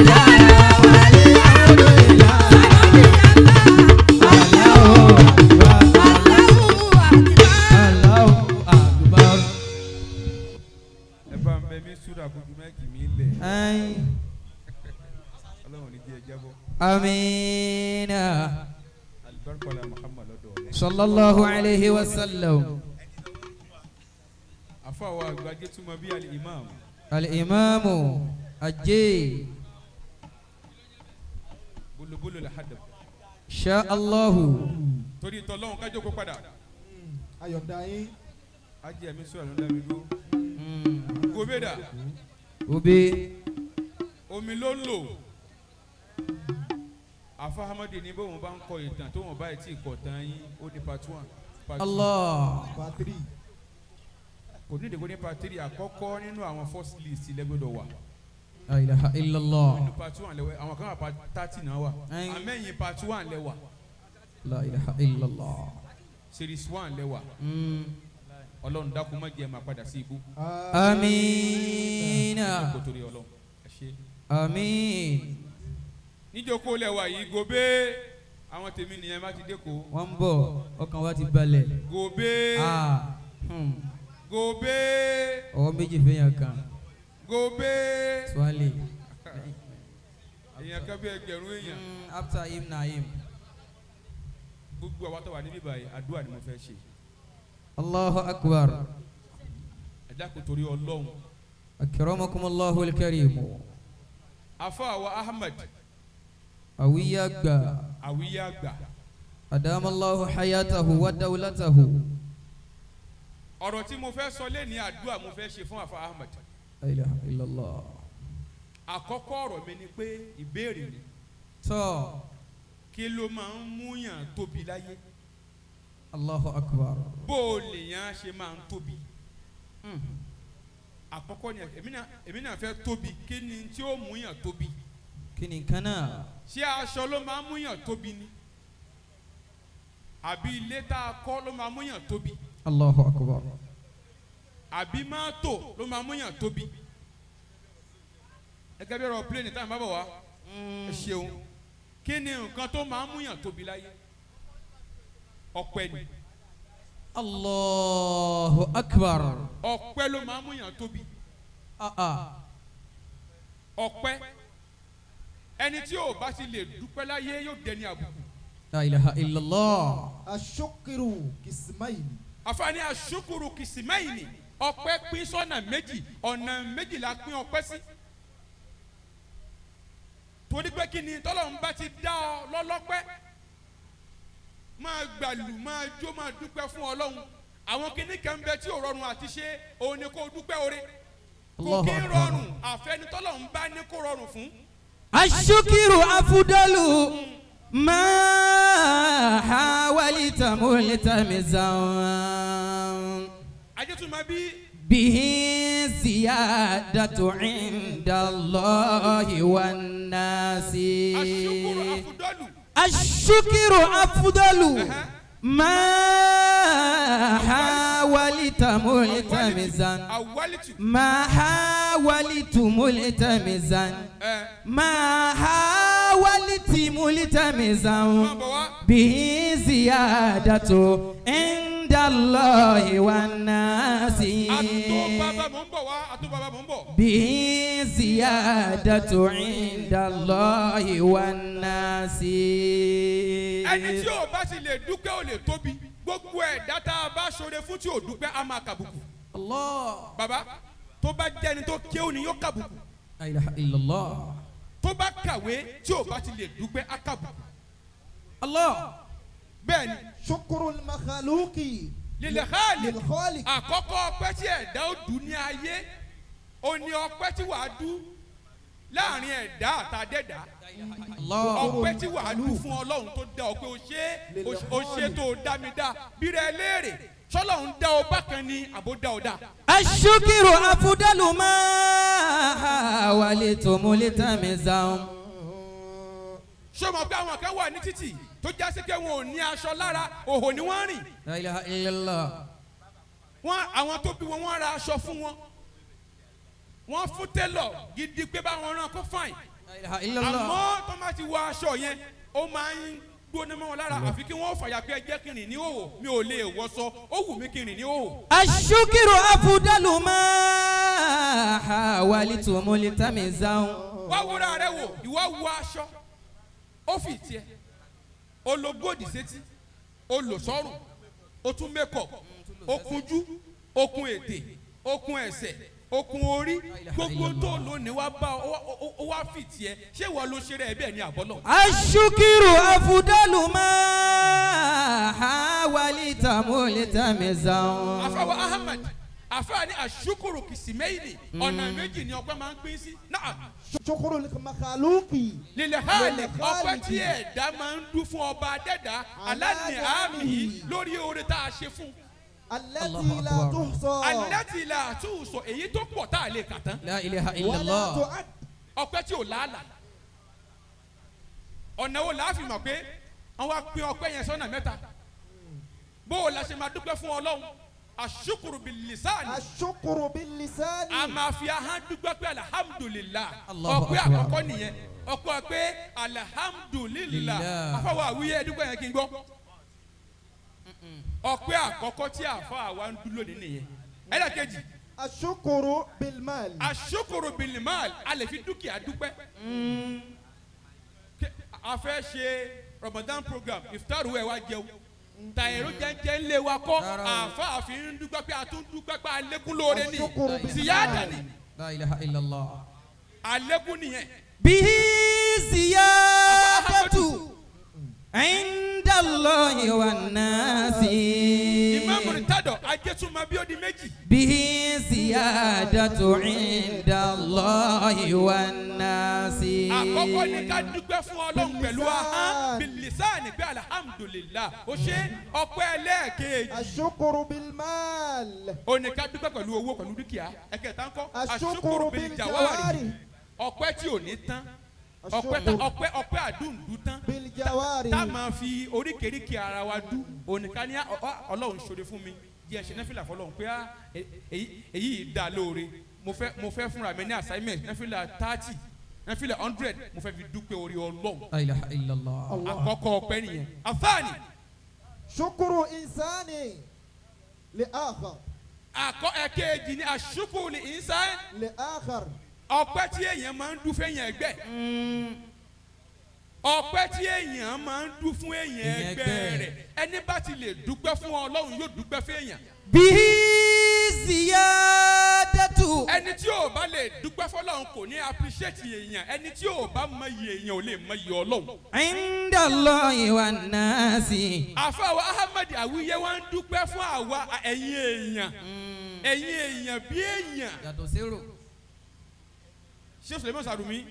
[SPEAKER 1] Walhamdulillah. Allahu akbar. Allahu akbar.
[SPEAKER 3] Ẹ bá ń bẹ mí súra kojú mẹ́kì mi lẹ̀.
[SPEAKER 1] Ayin.
[SPEAKER 3] Ọlọ́run ní jẹ́ ẹ jábọ́.
[SPEAKER 1] Amina.
[SPEAKER 3] Alibarika Muhammad lọ́dọ̀ ọ̀rẹ́.
[SPEAKER 1] Sallallahu alayhi wa sallam.
[SPEAKER 3] Àfa wa àgbàjẹ́ túmọ̀ bí alẹ́ imam.
[SPEAKER 1] Al-imamu ajé.
[SPEAKER 3] Bolobolo la hadab.
[SPEAKER 1] Sha Allahu.
[SPEAKER 3] Torí tọ́lọ́run kájọ́ kó padà.
[SPEAKER 2] Ayọ̀dá yín.
[SPEAKER 3] Ajé mi súra ló ń dá mi dúró. Gobeda
[SPEAKER 1] Obi.
[SPEAKER 3] Omi ló ń lò. Àfa Hamadi ní bóun bá ń kọ ìtàn tó wọn báyìí tí kò tán yín ó ní part one. Part two.
[SPEAKER 1] Allah.
[SPEAKER 2] Part three.
[SPEAKER 3] Kò ní ìdíkò ní part three, àkọ́kọ́ nínú àwọn first list lẹ́gbẹ̀dọ̀ wà.
[SPEAKER 1] La ilaha illallah.
[SPEAKER 3] Nínú part one lẹ́wẹ̀ àwọn kan wà part 30 náà wà.
[SPEAKER 1] Ẹyin.
[SPEAKER 3] Àmẹ́yìn part one lẹ́wà.
[SPEAKER 1] La ilaha illallah.
[SPEAKER 3] Series one lẹ́wà. Ọlọ́run dákun má jẹ́ máa padà sí ibú.
[SPEAKER 1] Amina.
[SPEAKER 3] Kò torí Ọlọ́run. Ẹ ṣé.
[SPEAKER 1] Amin.
[SPEAKER 3] Níjókòó lẹ́wà yìí gòbé àwọn tèmi nìyẹn má ti dé kó.
[SPEAKER 1] Wọ́n ń bọ̀, ọkàn wa ti balẹ̀.
[SPEAKER 3] Gòbé
[SPEAKER 1] Ah. Hmm.
[SPEAKER 3] gòbé
[SPEAKER 1] Ọwọ́ méjì fẹ́yàn kan.
[SPEAKER 3] gòbé
[SPEAKER 1] Swale.
[SPEAKER 3] èèyàn kan bí ẹgbẹ̀rún èèyàn.
[SPEAKER 1] After him na him.
[SPEAKER 3] Gbogbo àwa tó wà níbí báyìí àdúrà ni mo fẹ́ ṣe.
[SPEAKER 1] Allahu akbar.
[SPEAKER 3] Ẹ dákun torí Ọlọ́run.
[SPEAKER 1] Akramakum Allahu al-karim.
[SPEAKER 3] Àfa àwa Ahmed
[SPEAKER 1] Awiya gba.
[SPEAKER 3] àwíyá àgbà.
[SPEAKER 1] Adama Allahu hayatahu wa dawlatahu.
[SPEAKER 3] Ọ̀rọ̀ tí mo fẹ́ sọ lé ní àdúrà mo fẹ́ ṣe fún àfa Ahmed.
[SPEAKER 1] La ilaha illallah.
[SPEAKER 3] Àkọ́kọ́ ọ̀rọ̀ mi ni pé ìbéèrè ni.
[SPEAKER 1] Tọ́.
[SPEAKER 3] Kí ló máa ń múyàn tóbi láyé?
[SPEAKER 1] Allahu akbar.
[SPEAKER 3] Bó o lèèyàn ṣe máa ń tóbi? Àkọ́kọ́ ni èmi náà fẹ́ tóbi, kí ni tí ó múyàn tóbi?
[SPEAKER 1] Kí ni nǹkan náà?
[SPEAKER 3] Ṣé aṣọ ló máa ń múyàn tóbi ni? Àbí ilé tá a kọ́ ló máa múyàn tóbi?
[SPEAKER 1] Allahu akbar.
[SPEAKER 3] Àbí mọ́tò ló máa múyàn tóbi? Ẹgẹ́ bí ọ̀rọ̀ pílẹ̀nì táwọn bá bọ̀ wá. Ẹ ṣeun. Kí ni nǹkan tó máa ń múyàn tóbi láyé? Ọpẹ́ ni.
[SPEAKER 1] Allahu akbar.
[SPEAKER 3] Ọpẹ́ ló máa ń múyàn tóbi.
[SPEAKER 1] Ah ah.
[SPEAKER 3] Ọpẹ́. Ẹni tí ò bá ti lè dúpẹ́ láyé yóò dẹni àbùkù.
[SPEAKER 1] La ilaha illallah.
[SPEAKER 2] Ashukiru kismaili.
[SPEAKER 3] Àfààní àṣukuru kìsìmẹ́yìnì, ọpẹ́ pín sọ́nà méjì, ọ̀nà méjì la pín ọpẹ́ sí. Torí pé kí ni tọ́lọ́run bá ti dá ọ lọ́lọ́pẹ́, máa gbàlù máa jó máa dúpẹ́ fún Ọlọ́run. Àwọn kinní kan ń bẹ tí ò rọrùn àti ṣe, òun ni kó dúpẹ́ oore. Kò
[SPEAKER 1] Allahu
[SPEAKER 3] kí ń
[SPEAKER 1] akbar.
[SPEAKER 3] rọrùn àfẹnitọ́lọ́run bá ní kó rọrùn fún.
[SPEAKER 1] Ashukiru afudalu ma hawalita multamizan.
[SPEAKER 3] Ajẹ́tùmọ̀ bí
[SPEAKER 1] Bihi ziyadatu inda Allahi wan nasi.
[SPEAKER 3] àṣukuru àfudọ́lù.
[SPEAKER 1] Ashukiru afudalu ma hawalita multamizan.
[SPEAKER 3] Àwálìtù.
[SPEAKER 1] Ma hawalitu multamizan.
[SPEAKER 3] Ẹ
[SPEAKER 1] ما حاولت ملتمسا
[SPEAKER 3] máa bọ̀ wá.
[SPEAKER 1] به زيادة عند الله والناس
[SPEAKER 3] Àtó bàbá mò ń bọ̀ wá, àtó bàbá mò ń bọ̀.
[SPEAKER 1] به زيادة عند الله والناس
[SPEAKER 3] Ẹni tí ò bá ti lè dúpẹ́ ò lè tóbi. Gbogbo ẹ̀dá tá a bá ṣoore fún tí ò dúpẹ́ á máa kàbùkù.
[SPEAKER 1] الله
[SPEAKER 3] Bàbá tó bá jẹ́ ẹni tó kéwù ni yóò kàbùkù.
[SPEAKER 1] لا إله إلا الله
[SPEAKER 3] Tó bá kàwé tí ò bá ti lè dúpẹ́ á kàbùkù.
[SPEAKER 1] الله
[SPEAKER 3] Bẹ́ẹ̀ ni
[SPEAKER 2] Shukuru makhaluki.
[SPEAKER 3] lílẹ̀ xaali
[SPEAKER 2] Lil-khaliq.
[SPEAKER 3] àkọ́kọ́ ọpẹ́ tí ẹ̀dá ó dùn ní ayé, ó ní ọpẹ́ tí wàá dú láàrin ẹ̀dá àtàdẹ́dá.
[SPEAKER 1] الله
[SPEAKER 3] Ọpẹ́ tí wàá dùn fún Ọlọ́run tó dá ọ pé o ṣe é, o ṣe tó o dá mi dá bí rẹ léèrè sọlọ́run dá ọ bákan ni àbó dá ọ dá.
[SPEAKER 1] الشكر أفضل ما حاولت ملتمسا
[SPEAKER 3] Ṣé o mọ̀ pé àwọn kan wà ní títì tó já sí pé wọn ò ní aṣọ lára, òhò ni wọ́n rìn.
[SPEAKER 1] La ilaha illallah.
[SPEAKER 3] Wọ́n àwọn tó bí wọn, wọ́n ra aṣọ fún wọn, wọ́n fún télọ̀ gidi pé báwọn rán kó fàìn.
[SPEAKER 1] La ilaha illallah.
[SPEAKER 3] Àmọ́ tó máa ti wọ aṣọ yẹn, ó máa ń gbóná mọ́ wọn lára, àfi kí wọ́n fàyà pé ẹ jẹ́ kí n rìn ní òwò, mi ò lè wọṣọ, ó wù mí kí n rìn ní òwò.
[SPEAKER 1] الشكر أفضل ما حاولت ملتمسا.
[SPEAKER 3] Wá wúra rẹ wò, ìwọ wọ aṣọ, ó fi tiẹ̀, ó lo góòdì sétí, ó lò sọ́rùn, ó tún makeup, ó kunjú, ó kun ètè, ó kun ẹsẹ̀, ó kun orí, gbogbo tó lò ní wá bá ó wá fi tiẹ̀. Ṣé ìwọ ló ṣe rẹ̀ bẹ́ẹ̀ ni àbọ̀lọ̀?
[SPEAKER 1] الشكر أفضل ما حاولت ملتمسا.
[SPEAKER 3] Àfàwọ̀ Ahmed, àfàwọ̀ ní àṣukuru kìsìmẹ́yìnì, ọ̀nà méjì ni ọpẹ́ máa ń pín sí náà.
[SPEAKER 2] شكر المخلوق.
[SPEAKER 3] Lílẹ̀ hàlẹ̀, ọpẹ́ tí ẹ̀dá máa ń dún fún ọba adẹ́dá aláàní àmì yìí lórí oore tá a ṣe fún.
[SPEAKER 2] التي لا تحصى.
[SPEAKER 3] Alẹ́ la àtúnṣọ, èyí tó pọ̀ tá a lè kà tán.
[SPEAKER 1] لا إله إلا
[SPEAKER 2] ولا
[SPEAKER 1] الله.
[SPEAKER 2] تعد.
[SPEAKER 3] Ọpẹ́ tí ò láàlà, ọ̀nà wo làá fi mọ̀ pé wọ́n wá pín ọpẹ́ yẹn sọ́nà mẹ́ta? Bó o la ṣe máa dúpẹ́ fún Ọlọ́run? Àṣukuru bilisaani.
[SPEAKER 2] الشكر باللسان.
[SPEAKER 3] A máa fi ahọ́n dúpẹ́ pé alhamdulilah.
[SPEAKER 1] Allahu
[SPEAKER 3] Ọpẹ́
[SPEAKER 1] Akbar.
[SPEAKER 3] àkọ́kọ́ nìyẹn, ọpẹ́ pé alhamdulilah.
[SPEAKER 1] Lillah.
[SPEAKER 3] Afọwọ́ àwíyé dúpẹ́ yẹn kí n gbọ́. Ọpẹ́ àkọ́kọ́ tí àfa àwa ń dúró ní nìyẹn. Ẹlẹ́kejì,
[SPEAKER 2] الشكر بالمال.
[SPEAKER 3] Asukuru bilimal, a lè fi dúkìá dúpẹ́. A fẹ́ ṣe Ramadan program, iftaru, ẹ̀ wá jẹun tàyẹ̀rọ jẹ́njẹ́ ń lé wa kọ́.
[SPEAKER 1] Rárá o.
[SPEAKER 3] Àfa àfi ń dúpẹ́ pé a tún dúpẹ́ pé alẹ́kùn lóore ni.
[SPEAKER 2] الشكر بالمال.
[SPEAKER 3] Ziyada ni.
[SPEAKER 1] لا إله إلا الله.
[SPEAKER 3] Alẹ́kùn nìyẹn.
[SPEAKER 1] به زيادة عند الله والناس.
[SPEAKER 3] Ìmáàmù Rìtádọ̀, ajẹ́túmọ̀ bí ó di méjì.
[SPEAKER 1] به زيادة عند الله والناس.
[SPEAKER 3] Àkọ́kọ́ ní ká dúpẹ́ fún Ọlọ́run pẹ̀lú ahọ́n, bilisani, pé alhamdulilah, ó ṣe. Ọpẹ́ ẹlẹ́ẹ̀kejì,
[SPEAKER 2] الشكر بالمال.
[SPEAKER 3] ó ní ká dúpẹ́ pẹ̀lú owó, pẹ̀lú dúkìá. Ẹ̀kẹta ńkọ́?
[SPEAKER 2] الشكر
[SPEAKER 3] Biljawari,
[SPEAKER 2] بالجوارح.
[SPEAKER 3] ọpẹ́ tí ò ní tán, ọpẹ́ tá
[SPEAKER 2] الشكر
[SPEAKER 3] ọpẹ́ ọpẹ́ àdúndú tán
[SPEAKER 2] بالجوارح.
[SPEAKER 3] tá a máa fi oríkèéríkèé ara wa dú òníká ní Ọlọ́run ṣoore fún mi díẹ̀, ṣe nẹ́fìlà fọlọ́run pé á, èyí dá lóore. Mo fẹ́ fúnra mi ní assignment, nẹ́fìlà 30, nẹ́fìlà 100, mo fẹ́ fi dúpẹ́ orí Ọlọ́run.
[SPEAKER 1] لا إله إلا الله.
[SPEAKER 3] Àkọ́kọ́ ọpẹ́ nìyẹn. Àfáàní,
[SPEAKER 2] شكر إنسان لآخر.
[SPEAKER 3] Àkọ́ ẹ̀kejì ni àṣùkù ní ìsán,
[SPEAKER 2] لآخر.
[SPEAKER 3] ọpẹ́ tí èèyàn máa ń dún fún èèyàn ẹgbẹ́, ọpẹ́ tí èèyàn máa ń dún fún èèyàn
[SPEAKER 1] Èèyàn
[SPEAKER 3] ẹgbẹ́
[SPEAKER 1] ẹgbẹ́.
[SPEAKER 3] rẹ̀. Ẹni bá ti lè dúpẹ́ fún Ọlọ́run yóò dúpẹ́ fún èèyàn.
[SPEAKER 1] به زيادة.
[SPEAKER 3] Ẹni tí ò bá lè dúpẹ́ fọlọ́run kò ní appreciate èèyàn. Ẹni tí ò bá mọ iye èèyàn ò lè mọ iye Ọlọ́run.
[SPEAKER 1] عند الله والناس.
[SPEAKER 3] Àfàwọ̀ Ahmed Àwíyé wa ń dúpẹ́ fún àwa ẹ̀yin èèyàn, ẹ̀yin èèyàn bí èèyàn.
[SPEAKER 1] Yàtọ̀ zero.
[SPEAKER 3] Ṣé Suleiman Sarumi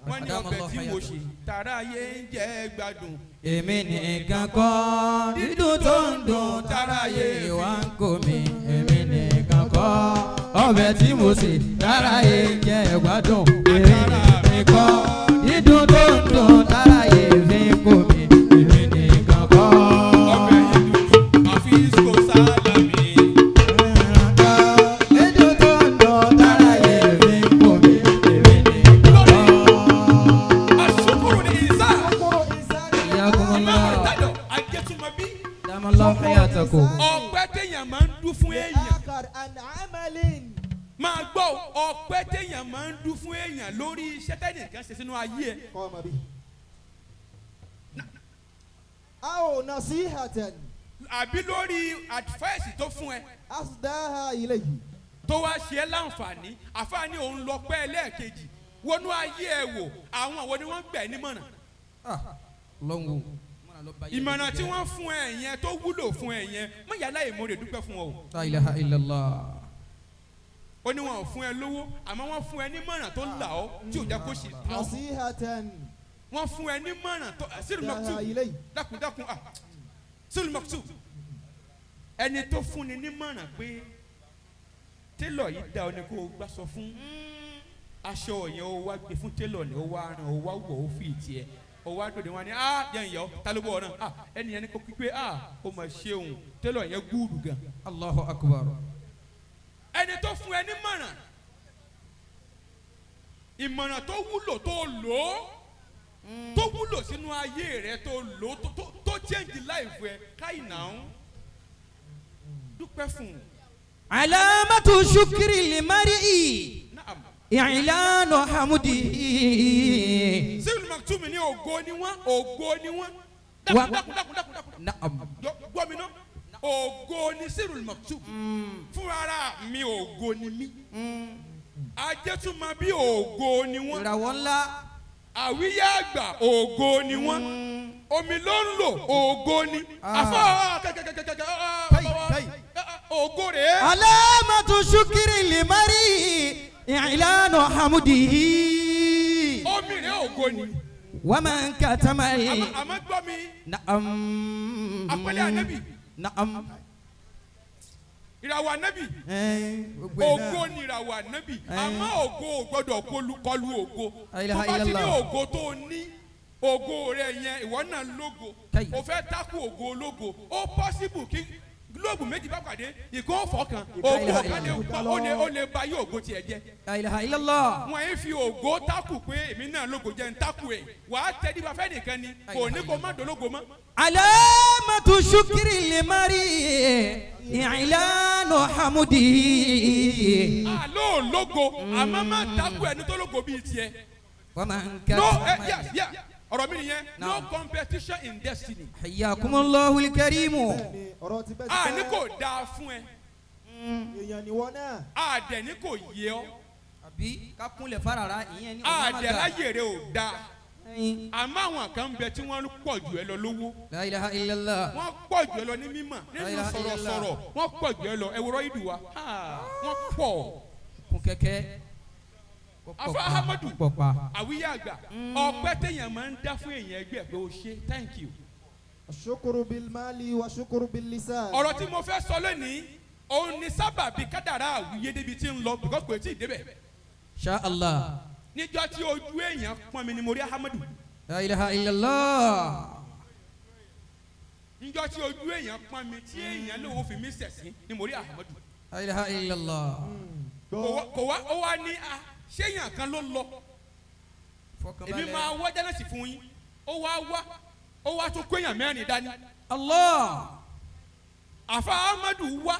[SPEAKER 3] wọ́n ní ọbẹ̀ tí mo ṣe tààrà ayé ń jẹ́ gbádùn.
[SPEAKER 1] Èmi nìkan kọ́, dídùn tó ń dùn táráyé wá ń kó mi. Èmi nìkan kọ́, ọbẹ̀ tí mo sè táráyé jẹ́ gbádùn. Èmi nìkan kọ́, dídùn tó ń dùn táráyé fi ń kó mi. Èmi nìkan kọ́.
[SPEAKER 3] Ọbẹ̀ yìí dùn àfi kò sálámì.
[SPEAKER 1] Dídùn tó ń dùn táráyé fi ń kó mi. Èmi nìkan kọ́.
[SPEAKER 3] Àṣukuru ní ìsá.
[SPEAKER 2] شكر إنسان
[SPEAKER 1] Ìyá
[SPEAKER 3] Ìmáàmù Tádọ̀ Ajẹ́túmọ̀bí.
[SPEAKER 1] Dámọ́lá hayatakum.
[SPEAKER 3] Ọpẹ́ téèyàn máa ń dún fún èèyàn.
[SPEAKER 2] لآخر عن عمل.
[SPEAKER 3] Máa gbọ́, ọpẹ́ téèyàn máa ń dún fún èèyàn lórí iṣẹ́ tẹ́nìkan ṣe sínú ayé ẹ̀.
[SPEAKER 2] قام به أو نصيحة
[SPEAKER 3] Àbí lórí advice tó fún ẹ
[SPEAKER 2] أصداها إليه.
[SPEAKER 3] tó wá ṣe é láǹfààní. Àfààní òun lọ pẹ́ ẹlẹ́ẹ̀kejì. Wọnú ayé ẹ wò, àwọn àwọn ni wọ́n gbẹ̀ nímọ̀ràn.
[SPEAKER 1] Lọ́ngù.
[SPEAKER 3] Ìmọ̀ràn tí wọ́n fún ẹ yẹn tó wúlò fún ẹ yẹn, mọ̀ yàrá ìmoore dúpẹ́ fún ọ o.
[SPEAKER 1] La ilaha illallah.
[SPEAKER 3] Ó ní wọn ò fún ẹ lówó, àmọ́ wọ́n fún ẹ nímọ̀ràn tó là ọ́, tí ò jẹ́ kó ṣe tán.
[SPEAKER 2] نصيحة
[SPEAKER 3] Wọ́n fún ẹ nímọ̀ràn tó sírù
[SPEAKER 2] أصداها
[SPEAKER 3] mọ̀tù
[SPEAKER 2] إليه.
[SPEAKER 3] dákun dákun, ah, sírù mọ̀tù. Ẹni tó fún ni nímọ̀ràn pé télọ̀ yìí dá ọ ní kó o gbà sọ fún aṣọ yẹn, ó wá gbé fún télọ̀ ni, ó wá rán, ó wá wọ̀, ó fi ìtì ẹ̀, ó wá dòde, wọn ni ah, yẹn yọ ta ló bọ̀ ọ náà? Ah, ẹni yẹn ni kó pípé, ah, ó mà ṣeun, télọ̀ yẹn gúùdù gan.
[SPEAKER 1] Allahu akbar.
[SPEAKER 3] Ẹni tó fún ẹ nímọ̀ràn Ìmọ̀ràn tó wúlò tó lò ó, tó wúlò sínú ayé rẹ, tó lò ó, tó change life rẹ káyìí náà, dúpẹ́ fún un.
[SPEAKER 1] علامة شكر المرء
[SPEAKER 3] Naam.
[SPEAKER 1] إعلان حمده.
[SPEAKER 3] Sírù Maktumi ní ògo ni wọ́n, ògo ni wọ́n. Dákun, dákun, dákun, dákun, dákun.
[SPEAKER 1] نعم.
[SPEAKER 3] Gbọ́ mi ná, ògo ni Sírù Maktumi fúnra mi, ògo ni mí. Ajẹ́túmọ̀ bí ògo ni wọ́n.
[SPEAKER 1] Ìràwọ̀ ńlá.
[SPEAKER 3] Àwíyá àgbà, ògo ni wọ́n. Omi ló ń lò, ògo ni. Àfọ kẹkẹkẹkẹkẹ.
[SPEAKER 2] Kai, kai.
[SPEAKER 3] Ògo rèé.
[SPEAKER 1] علامة شكر المرء إعلان حمده.
[SPEAKER 3] Omi rèé, ògo ni.
[SPEAKER 1] ومن كتم
[SPEAKER 3] Àmọ́ gbọ́ mi.
[SPEAKER 1] نعم.
[SPEAKER 3] Àpẹẹrẹ ànábì.
[SPEAKER 1] نعم.
[SPEAKER 3] Ìràwọ̀ ànábì.
[SPEAKER 1] Gbogbo ẹ̀ náà.
[SPEAKER 3] Ògo ni ìràwọ̀ ànábì, àmọ́ ògo ò gbọ́dọ̀ kọlu ògo.
[SPEAKER 1] La ilaha
[SPEAKER 3] Tó bá ti ní
[SPEAKER 1] illallah.
[SPEAKER 3] ògo tó ní, ògo rẹ yẹn, ìwọ náà lógo.
[SPEAKER 1] Kai.
[SPEAKER 3] O fẹ́ tákù ògo ológo, ó possible kí gílóòbù méjì bá pàdé, ìkó fọkàn ògo
[SPEAKER 1] ilaha
[SPEAKER 3] kan lè ó lè ba yí ògo tiẹ̀ jẹ́.
[SPEAKER 1] La ilaha illallah.
[SPEAKER 3] Wọn yẹn fi ògo tákù pé èmi náà lógo jẹ́ ń tákù ẹ̀, wàá tẹ́ dípa fẹ́ nìkan ni kò ní kó má dológo mọ́.
[SPEAKER 1] علامة شكر المرء إعلان حمده.
[SPEAKER 3] Àlọ́ òlógo, àmọ́ má tákù ẹni tó lógo bíi tiẹ̀.
[SPEAKER 1] ومن
[SPEAKER 3] No.
[SPEAKER 1] كتم
[SPEAKER 3] Yeah, ọ̀rọ̀ mi nìyẹn, no
[SPEAKER 1] Naam.
[SPEAKER 3] competition in destiny.
[SPEAKER 1] حياكم الله الكريم.
[SPEAKER 2] Bẹ́ẹ̀ni, ọ̀rọ̀ ti bẹ́ẹ̀
[SPEAKER 3] A
[SPEAKER 2] ti
[SPEAKER 3] ní
[SPEAKER 2] pẹ́.
[SPEAKER 3] kò dáa fún ẹ.
[SPEAKER 2] Èèyàn ni wọ́n náà.
[SPEAKER 3] A dẹ̀ ní kò yé ọ.
[SPEAKER 1] Àbí ká kúnlẹ̀ farara ìyẹn ní
[SPEAKER 3] A
[SPEAKER 1] ọ̀gá
[SPEAKER 3] dẹ̀
[SPEAKER 1] má ga.
[SPEAKER 3] láyè rẹ ò dáa, àmọ́ àwọn kan bẹ tí wọ́n pọ̀ jù ẹ lọ lówó.
[SPEAKER 1] La ilaha illallah.
[SPEAKER 3] Wọ́n pọ̀ jù ẹ lọ ní mímọ̀
[SPEAKER 1] La
[SPEAKER 3] nínú
[SPEAKER 1] ilaha
[SPEAKER 3] sọ̀rọ̀sọ̀rọ̀, wọ́n pọ̀ jù ẹ lọ. Ẹ wúrọ̀ ìdù wa, wọ́n pọ̀.
[SPEAKER 1] Kún kẹ́kẹ́.
[SPEAKER 3] Afa Ahmadu.
[SPEAKER 1] Pọ̀pá.
[SPEAKER 3] Àwíyá àgbà, ọpẹ́ téèyàn máa ń dá fún èèyàn ẹgbẹ́ pé o ṣe, thank you.
[SPEAKER 2] Ṣukuru bil mali wa ṣukuru bil lisan.
[SPEAKER 3] Ọ̀rọ̀ tí mo fẹ́ sọ lónìí, òun ni sábàbí kádàrá àwíyé débi tí ń lọ, because kò tí ì débẹ̀.
[SPEAKER 1] Sha Allah.
[SPEAKER 3] Níjọ́ tí ojú èèyàn pọ́n mi ni mo rí Ahmadu.
[SPEAKER 1] La ilaha illallah.
[SPEAKER 3] Níjọ́ tí ojú èèyàn pọ́n mi, tí èèyàn lóun fi mí sẹ̀sìn, ni mo rí Ahmadu.
[SPEAKER 1] La ilaha illallah.
[SPEAKER 3] Kò wá, ó wá ní a ṣéèyàn kan ló lọ. Èmi máa wá jẹ́nẹ́sì fún yín, ó wá wá, ó wá tún kó èèyàn mẹ́rin dání.
[SPEAKER 1] Allah.
[SPEAKER 3] Àfa Ahmadu wá,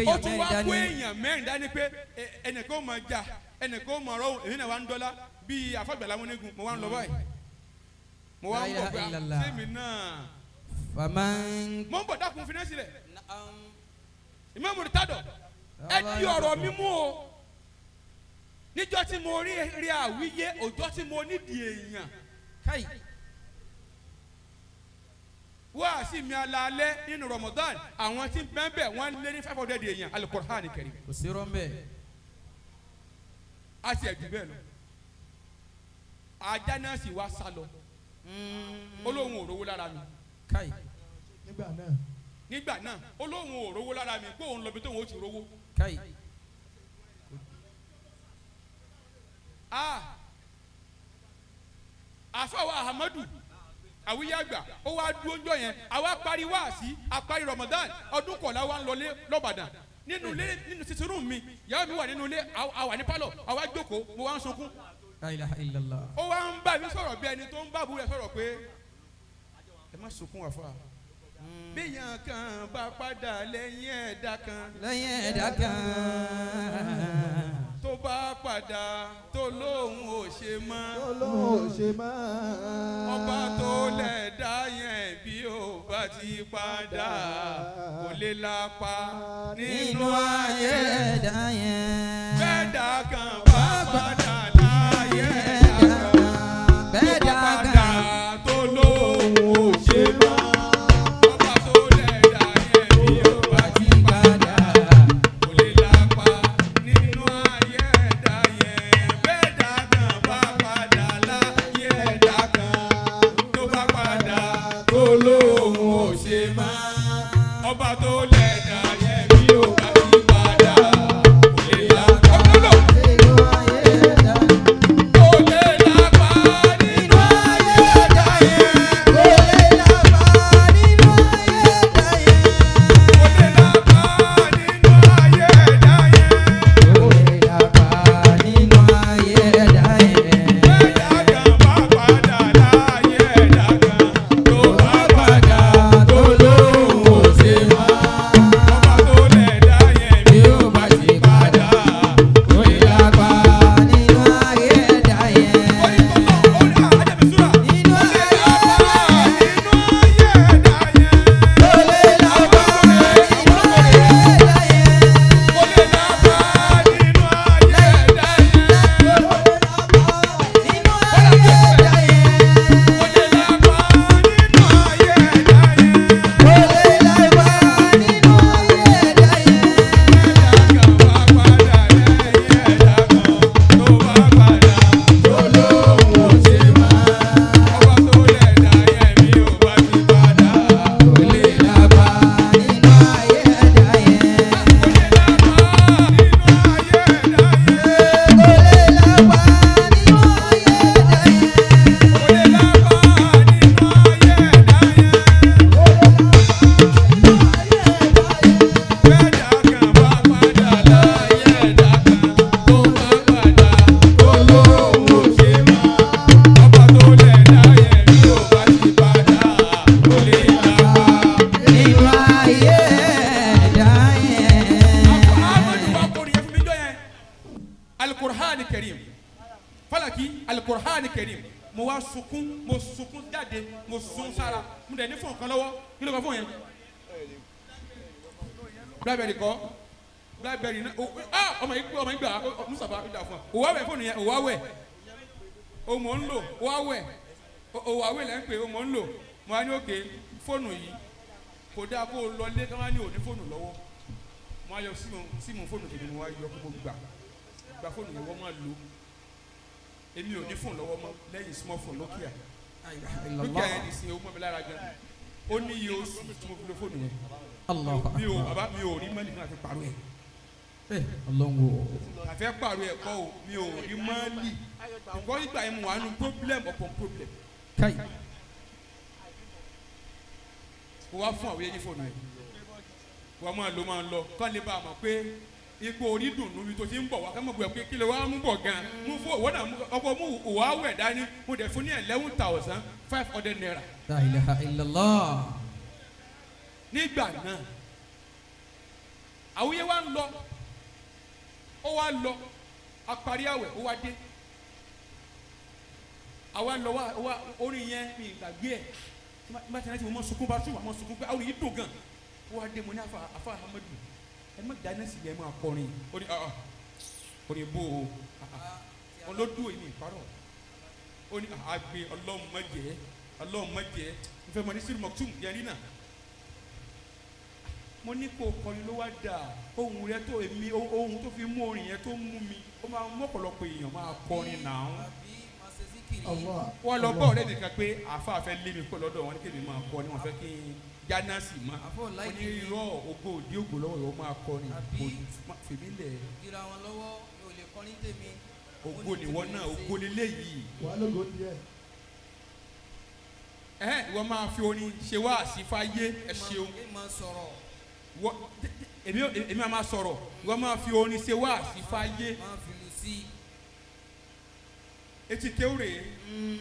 [SPEAKER 3] ó tún wá kó èèyàn mẹ́rin dání pé ẹnìkan ó máa jà, ẹnìkan ó máa rọ, èmi náà wá ń dọ́là bíi àfàgbàlá wọn nígun. Mo wá ń lọ báyìí, mo wá ń
[SPEAKER 1] La
[SPEAKER 3] bọ̀
[SPEAKER 1] ilaha
[SPEAKER 3] pé
[SPEAKER 1] illallah.
[SPEAKER 3] sẹ́mi náà
[SPEAKER 1] Faman.
[SPEAKER 3] mo ń bọ̀, dákun fi náà sílẹ̀. Imam Murtado, ẹ di ọ̀rọ̀ mi mú o. Níjọ́ tí mo rí rí àwíyé, òjọ́ tí mo nídìí èèyàn.
[SPEAKER 1] Kai.
[SPEAKER 3] Wá sí mi alaalẹ́ nínú Ramadan, àwọn tí bẹ́ẹ̀ bẹ́ẹ̀ wọ́n lé ní 500 èèyàn, Al-Qur'an Karim.
[SPEAKER 1] Kò sí rọ́ńbẹ́.
[SPEAKER 3] A ti ẹ̀jú bẹ́ẹ̀ lọ, ajá náà sì wá sá lọ, ó lóun ò rówó lára mi.
[SPEAKER 1] Kai.
[SPEAKER 2] Nígbà náà.
[SPEAKER 3] Nígbà náà, ó lóun ò rówó lára mi, pé òun lọ bí tóun ó ti rówó.
[SPEAKER 1] Kai.
[SPEAKER 3] Ah, àfàwọ̀ Ahmadu àwíyàgbà, ó wá dúró ńjọ́ yẹn, àwa parí wáàsí, àparí Ramadan, ọdún kọ̀ọ̀la wa ń lọlé lọ́bàdàn. Nínú ilé, nínú sitting room mi, ìyàwó mi wà nínú ilé, àwa ní pálọ̀, àwa jókòó, mo wá ń sunkún.
[SPEAKER 1] La ilaha illallah.
[SPEAKER 3] Ó wá ń bá mi sọ̀rọ̀ bí ẹni tó ń bá àbúrò ẹ̀ sọ̀rọ̀ pé ẹ má sunkún àfa bíyàn kan bá padà lẹ́yìn ẹ̀dá kan,
[SPEAKER 1] Lẹ́yìn ẹ̀dá kan.
[SPEAKER 3] Tó bá padà tó lóun ò ṣe mọ́,
[SPEAKER 2] Olóhùn ò ṣe máa.
[SPEAKER 3] Ọba tó lẹ̀dá yẹn, bí ó bá ti padà, kò lè lápa nínú
[SPEAKER 1] Nínú ayé
[SPEAKER 3] ayé.
[SPEAKER 1] Ẹ̀dá yẹn.
[SPEAKER 3] Bẹ́ẹ̀dá kan bá padà láyé ẹ̀dá kan,
[SPEAKER 1] Bẹ́ẹ̀
[SPEAKER 3] tó
[SPEAKER 1] dá
[SPEAKER 3] bá padà
[SPEAKER 1] kan.
[SPEAKER 3] tó lóun ò ṣe mọ́, ọba tó lẹ̀dá yẹn, bí ó bá ti padà, kò lè lápa nínú ayé ẹ̀dá yẹn. Bẹ́ẹ̀dá kan bá padà láyé ẹ̀dá kan, tó bá padà tó lóun ò ṣe mọ́, ọba tó lẹ̀dá yẹn, bí ó bá ti padà, kò lè lápa.
[SPEAKER 1] Nínú ayé ẹ̀dá.
[SPEAKER 3] Kò lè lápa nínú
[SPEAKER 1] Nínú ayé ẹ̀dá yẹn. Kò lè lápá nínú ayé ẹ̀dá yẹn.
[SPEAKER 3] Kò lè lápa nínú ayé ẹ̀dá yẹn.
[SPEAKER 1] Kò lè lápá nínú ayé ẹ̀dá
[SPEAKER 3] wá sunkún, mo sunkún jáde, mo sun sára, mo dẹ̀ ní fóònù kan lọ́wọ́. Kí ló kọ fóònù yẹn? Blackberry kọ́, Blackberry náà. Ah, ọmọ yìí, ọmọ yìí gbà, Mustapha dà fún wa. Òwáwẹ̀ fóònù yẹn, òwáwẹ̀ o mò ń lò, òwáwẹ̀ òwáwẹ̀ lẹ́ ń pè o mò ń lò. Mo wá ní òkè fóònù yìí kò dáa kó o lọ lé ká má ní òní fóònù lọ́wọ́. Mo wá yọ síìmù fóònù tèmi, mo wá yọ kó mo gbà gba fóònù yẹn, wọ́n máa lò. Èmi ò ní fóònù lọ́wọ́ mọ́ lẹ́yìn small phone Nokia. Nokia yẹn ti sin owó mọ́ mi lára gan. Ó ní iye oṣù tí mo fi lo fóònù yẹn. Mi ò, bàbá, mi ò rí mọ́lì náà fi pàrọ̀ ẹ̀. Àfẹ́ pàrọ̀ ẹ̀ kọ́ o, mi ò rí mọ́lì because ìgbà yẹn mo wà nù problem upon problem. Kó wá fún àwọn yẹn ní fóònù yẹn, wọ́n máa lò, máa lọ kán lè bá a mọ̀ pé ipò orí dùn níbi tó ti ń bọ̀ wá, ká mọ̀ bóyá pé kí ló wá mú bọ̀ gan. Mú fún òwò náà, ọkọ̀ mú òwò awẹ̀ dání. Mo dẹ̀ fún ní ₦11,500.
[SPEAKER 1] La ilaha illallah.
[SPEAKER 3] Nígbà náà àwòye wa ń lọ, ó wá lọ, apari àwẹ̀, ó wá dé, àwa lọ wá orin yẹn mi gbàgbé ẹ̀. Tí bá ti rántí, mo mọ sunkún, bá tún wà mọ sunkún pé àwọn yìí dùn gan. Ó wá dé, mo ní afa afa Ahmadu, ẹ má dáná sí ẹ, máa kọrin. Ó ní ah, ó ní bó o olódù èmi ìparọ́. Ó ní àgbè, Ọlọ́run má jẹ́, Ọlọ́run má jẹ́ n fẹ́ mọ ní sírù mọ̀tún yẹn rí náà. Mo ní kó kọrin ló wá dà, ohun rẹ tó èmi, ohun tó fi mú orin yẹn tó mú mi, ó máa mú ọ̀pọ̀lọpọ̀ èèyàn máa kọrin náà. Wọ́n lọ bọ́ ọ̀rẹ́ mi kan pé àáfàá fẹ́ lé mi kó lọ́dọ̀ wọn ní kébì máa kọ ni wọ́n fẹ́ kí n jánásì mọ́. Wọ́n ní irọ́, ògo òdi ògo lọ́wọ́ ìwọ máa kọrin kò fèmí lẹ̀. Ògo nìwọ náà, ògo lélẹ̀ yìí. Ìwọ máa fi orin ṣe wá àsìfáyé, ẹ ṣeun. Èmi máa sọ̀rọ̀, ìwọ máa fi orin ṣe wá àsìfáyé. Etí kéwúrè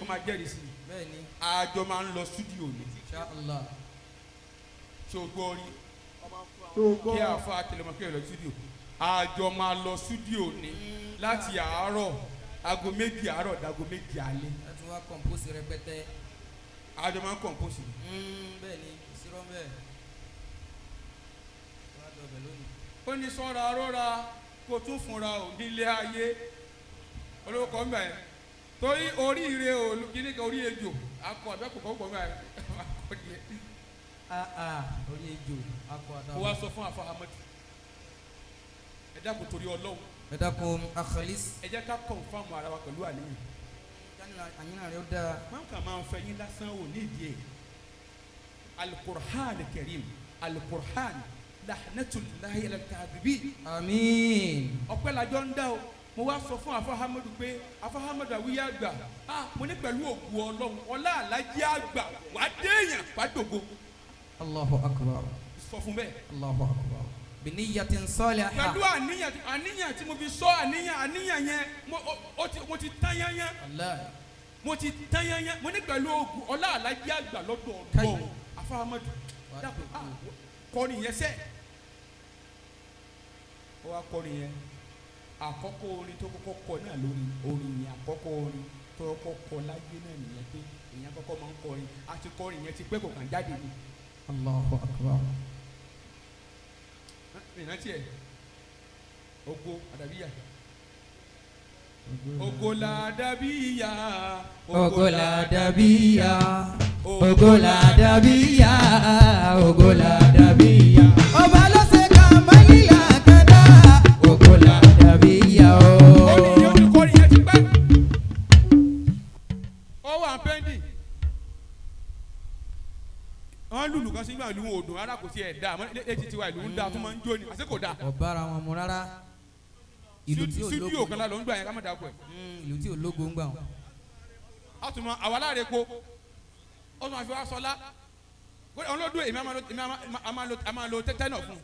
[SPEAKER 3] ó máa jẹ́rìí sí i, àjọ máa ń lọ stúdíò ni. Ṣé o gbọ́ rí kí àfa tẹlẹmọ kí ẹ lọ stúdíò? Àjọ máa lọ stúdíò ni láti àárọ̀, aago 2 àárọ̀ dago 2 alẹ́.
[SPEAKER 1] Ẹ tún wá kọ̀ǹpósì rẹpẹtẹ.
[SPEAKER 3] Àjọ máa ń kọ̀ǹpósì.
[SPEAKER 1] Bẹ́ẹ̀ ni, sírọ́ bẹ́ẹ̀.
[SPEAKER 3] Ó ní sọ́ra rọ́ra kó tún fúnra ò nílé ayé olówó kọ́ ń bẹ̀ torí oríire o, kíní kan orí ejò akọ abẹ́kọ̀ kọ́ kọ́ báyìí akọ díẹ̀.
[SPEAKER 1] Orí ejò akọ àtàwọn.
[SPEAKER 3] Ó wá sọ fún àfa Ahmadu, ẹ dákun torí Ọlọ́run.
[SPEAKER 1] Ẹ dákun akhalis.
[SPEAKER 3] Ẹ jẹ́ ká kọ̀nfàmù ara wa pẹ̀lú àníyàn.
[SPEAKER 1] Àníyàn rẹ̀ ó dáa.
[SPEAKER 3] Máa kà máa fẹ́ yín lásán ò ní ìdí ẹ̀. Alukur'an karim, alukur'an lahnatullahi ala al-kadhibin.
[SPEAKER 1] Àmín.
[SPEAKER 3] Ọpẹ́ lajọ ń dá o. Mo wá sọ fún afa Ahmadu pé afa Ahmadu àwíyá àgbà, ah, mo ní pẹ̀lú ògùn Ọlọ́run ọlá alájí àgbà wà á déèyàn wà á dògo.
[SPEAKER 1] Allahu akbar.
[SPEAKER 3] Sọ fún bẹ́ẹ̀.
[SPEAKER 1] Allahu akbar. Biniyatin salihah.
[SPEAKER 3] Pẹ̀lú àníyàn, àníyàn tí mo fi sọ, àníyàn, àníyàn yẹn mo ti tán yányán. Mo ti tán yányán. Mo ní pẹ̀lú ògùn ọlá alájí àgbà lọ́dọ̀ Ọlọ́run afa Ahmadu dàpọ̀ kọrin yẹn sẹ́. Ó wá kọrin yẹn, àkọ́kọ́ orin tó kọ́kọ́ kọ náà lórí orin yẹn, àkọ́kọ́ orin tó kọ́kọ́ kọ láyé náà nìyẹn pé èèyàn kọ́kọ́ máa ń kọrin àti kọrin yẹn ti pẹ́ kò kàn jáde ni.
[SPEAKER 1] Allahu akbar.
[SPEAKER 3] Ìrántí ẹ, ògo àdàbíyà, ògo làdàbíyà,
[SPEAKER 1] ògo làdàbíyà, ògo làdàbíyà, ògo làdàbíyà.
[SPEAKER 4] Ọba ló ṣe ká mọ́lìlà kẹ́dá.
[SPEAKER 1] Ògo làdàbíyà o.
[SPEAKER 3] Ó ní yóò ti kọrin yẹn ti pẹ́. Ó wà pẹ́ndì. Wọ́n lùlù kan sígbà ìlú wọn ò dùn rárá, kò sí ẹ̀ dáa létí tiwa ìlú ń dáa tó máa ń jó ni àti kò dáa.
[SPEAKER 1] Ọ̀bára wọn mu rárá. Ìlú tí ò lógo
[SPEAKER 3] Studio kan la ló ń gbà yẹn ká má dàpọ̀ ẹ̀.
[SPEAKER 1] Ìlú tí ò lógo ń gbà wọn.
[SPEAKER 3] A tún mọ àwa láre ko, ó tún máa fi wá sọlá àwọn olódò èmi a máa lo tẹ́tẹ́ náà fún un.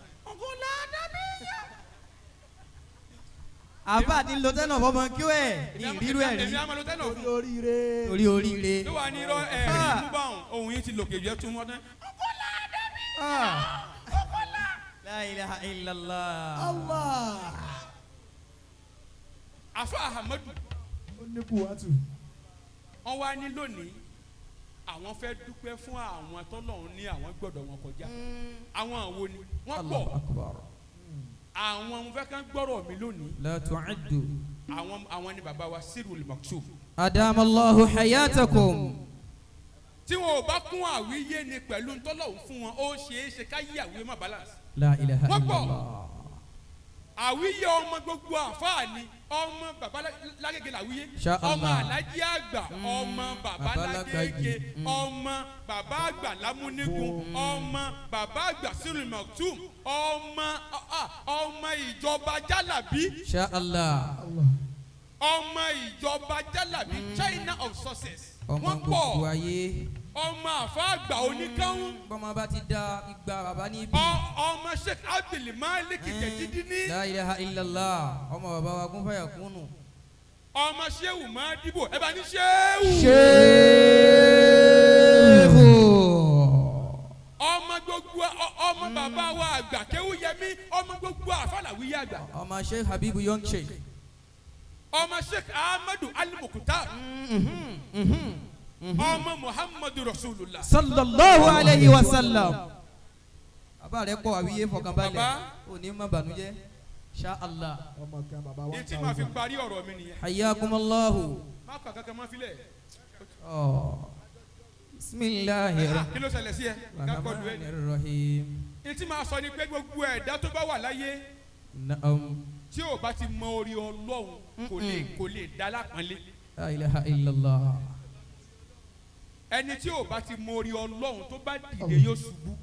[SPEAKER 1] Àbá àti lo tẹ́nà fọmọ kí ó ẹ̀ ní ìrírú ẹ̀ rí.
[SPEAKER 3] Èmi a máa lo tẹ́nà fún un.
[SPEAKER 2] Oríire.
[SPEAKER 1] Torí oríire.
[SPEAKER 3] Ló wà ní irọ́ ẹ̀ rí mú báwọn ohun yìí ti lòkè jẹ́ tún wọ́n tán.
[SPEAKER 1] La ilaha illallah.
[SPEAKER 2] Allah.
[SPEAKER 3] Afa Ahmadu.
[SPEAKER 2] Ó ní kùwàtù.
[SPEAKER 3] Wọ́n wá ní lónìí àwọn fẹ́ dúpẹ́ fún àwọn tọ́lọ́run ní àwọn gbọ́dọ̀ wọn kọjá. Àwọn àwo ni wọ́n pọ̀.
[SPEAKER 1] Allahu akbar.
[SPEAKER 3] Àwọn mo fẹ́ kán gbọ́rọ̀ mi lónìí.
[SPEAKER 1] La tu'addu.
[SPEAKER 3] Àwọn ni bàbá wa Sirul Maktub.
[SPEAKER 1] Adamallahu hayatakum.
[SPEAKER 3] Tí wọn ò bá kún àwíyé ni pẹ̀lú ntọ́lọ́hún fún wọn, ó ṣeé ṣe ká yí àwíyé má balance.
[SPEAKER 1] La ilaha
[SPEAKER 3] Wọ́n pọ̀.
[SPEAKER 1] illallah.
[SPEAKER 3] Àwíyé ọmọ gbogbo àfáà ni, ọmọ bàbá Lágége làwíyé,
[SPEAKER 1] Sha Allah.
[SPEAKER 3] ọmọ alájí àgbà, ọmọ bàbá
[SPEAKER 1] Bàbá
[SPEAKER 3] Lágége,
[SPEAKER 1] Lágbàjì.
[SPEAKER 3] ọmọ bàbá àgbà Lámúnígun, ọmọ bàbá àgbà Sirul Maktum, ọmọ ìjọba Jálàbí,
[SPEAKER 1] Sha Allah.
[SPEAKER 3] ọmọ ìjọba Jálàbí, China of success.
[SPEAKER 1] Ọmọ
[SPEAKER 3] Wọ́n
[SPEAKER 1] gbogbo
[SPEAKER 3] pọ̀.
[SPEAKER 1] ayé.
[SPEAKER 3] Ọmọ àfáà àgbà oníkánwó,
[SPEAKER 1] Bọ́mọ bá ti da igba bàbá níbi.
[SPEAKER 3] Ọmọ Sheikh Abdul Malik Jẹ̀jídí.
[SPEAKER 1] La ilaha illallah. Ọmọ bàbá wa kún fàyà kúnnù.
[SPEAKER 3] Ọmọ Shehu Madibo, ẹ bá ní Shehu.
[SPEAKER 1] Shehu.
[SPEAKER 3] Ọmọ gbogbo ọmọ bàbá wa àgbà Kéwúyẹmí, ọmọ gbogbo àfàlàwíyé àgbà.
[SPEAKER 1] Ọmọ Sheikh Habibu Young Sheikh.
[SPEAKER 3] Ọmọ Sheikh Ahmadu Al-Mukhtar, ọmọ Muhammadu Rasulullah.
[SPEAKER 1] Sallallahu alayhi wa sallam. Bàbá rẹ̀ pọ̀ àwíyé, fọkànbalẹ̀.
[SPEAKER 3] Bàbá.
[SPEAKER 1] Ò ní má bànújẹ́. Sha Allah.
[SPEAKER 2] Ọmọ kan bàbá
[SPEAKER 3] Ní tí màá fi parí ọ̀rọ̀ mi nìyẹn.
[SPEAKER 1] Hayyakumallahu.
[SPEAKER 3] Má kà kankan má filẹ̀.
[SPEAKER 1] Oh. Bismillahir
[SPEAKER 3] Kí ló ṣẹlẹ̀ sí ẹ ká kọlu ẹ ní.
[SPEAKER 1] rahmanir rahim.
[SPEAKER 3] Ní tí màá sọ ni pé gbogbo ẹ̀dá tó bá wà láyé
[SPEAKER 1] Na'am.
[SPEAKER 3] tí ò bá ti mọ orí Ọlọ́run, kò lè dá lápọ́nlé.
[SPEAKER 1] La ilaha illallah.
[SPEAKER 3] Ẹni tí ò bá ti mọ orí Ọlọ́run, tó bá dìde yóò ṣubú,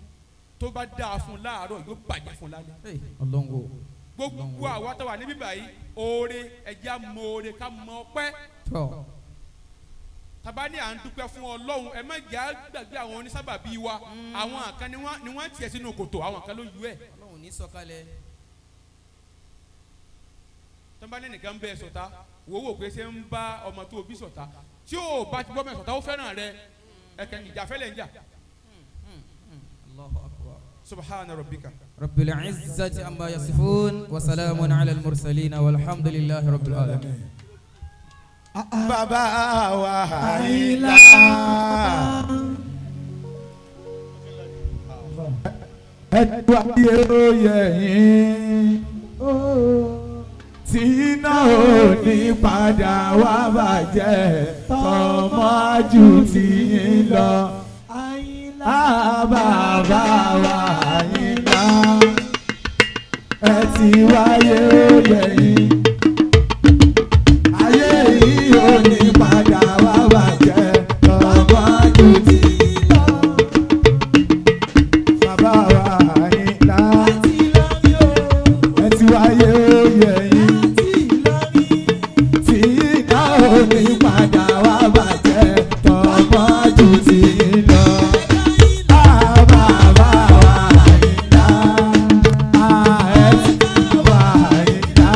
[SPEAKER 3] tó bá dáa fún láàárọ̀ yóò bàjẹ́ fún lálẹ́.
[SPEAKER 1] Hey, Ọlọ́run o.
[SPEAKER 3] Gbogbo àwa tó wà níbí báyìí, oore ẹja mọ oore, ká mọ ọpẹ́.
[SPEAKER 1] Tọ́.
[SPEAKER 3] Tàbá ní à ń dúpẹ́ fún Ọlọ́run, ẹ má jẹ́ á gbàgbé àwọn onísábàbí wa. Àwọn kan ni wọ́n tiẹ̀ sínú kòtò, àwọn kan ló yú ẹ̀.
[SPEAKER 1] Ọlọ́run ní sọ̀kalẹ̀.
[SPEAKER 3] Tó bá ní nìkan bẹ́ẹ̀ sọ̀tá, wò ó wò pé ṣé ń bá ọmọ tó o bí sọ̀tá, tí o bá ti bọ́ mẹ́ sọ̀tá, ó fẹ́ràn rẹ, ẹ̀kẹ́ ìjà fẹ́lẹ̀ ń jà.
[SPEAKER 1] Allahu akbar.
[SPEAKER 3] Subhana rabbika.
[SPEAKER 1] رب العزة عما يصفون وسلام على المرسلين والحمد لله رب العالمين.
[SPEAKER 5] Bàbá wa Àyìnlá. Ẹ̀dùn ayé ó yẹ yín tí iná ò ní padà wá bàjẹ́, tọmọ jù tí yín lọ. Bàbá wa Àyìnlá, ẹ ti wáyé, ó yẹ yín, ayé yìí ò ní padà wá bàjẹ́, tọmọ jù tí yín lọ. Bàbá wa Àyìnlá, ẹ ti wáyé, ó yẹ yín, tí iná ò ní padà wá bàjẹ́, tọmọ jù tí yín lọ. Bàbá wa Àyìnlá, ẹ ti wá Àyìnlá.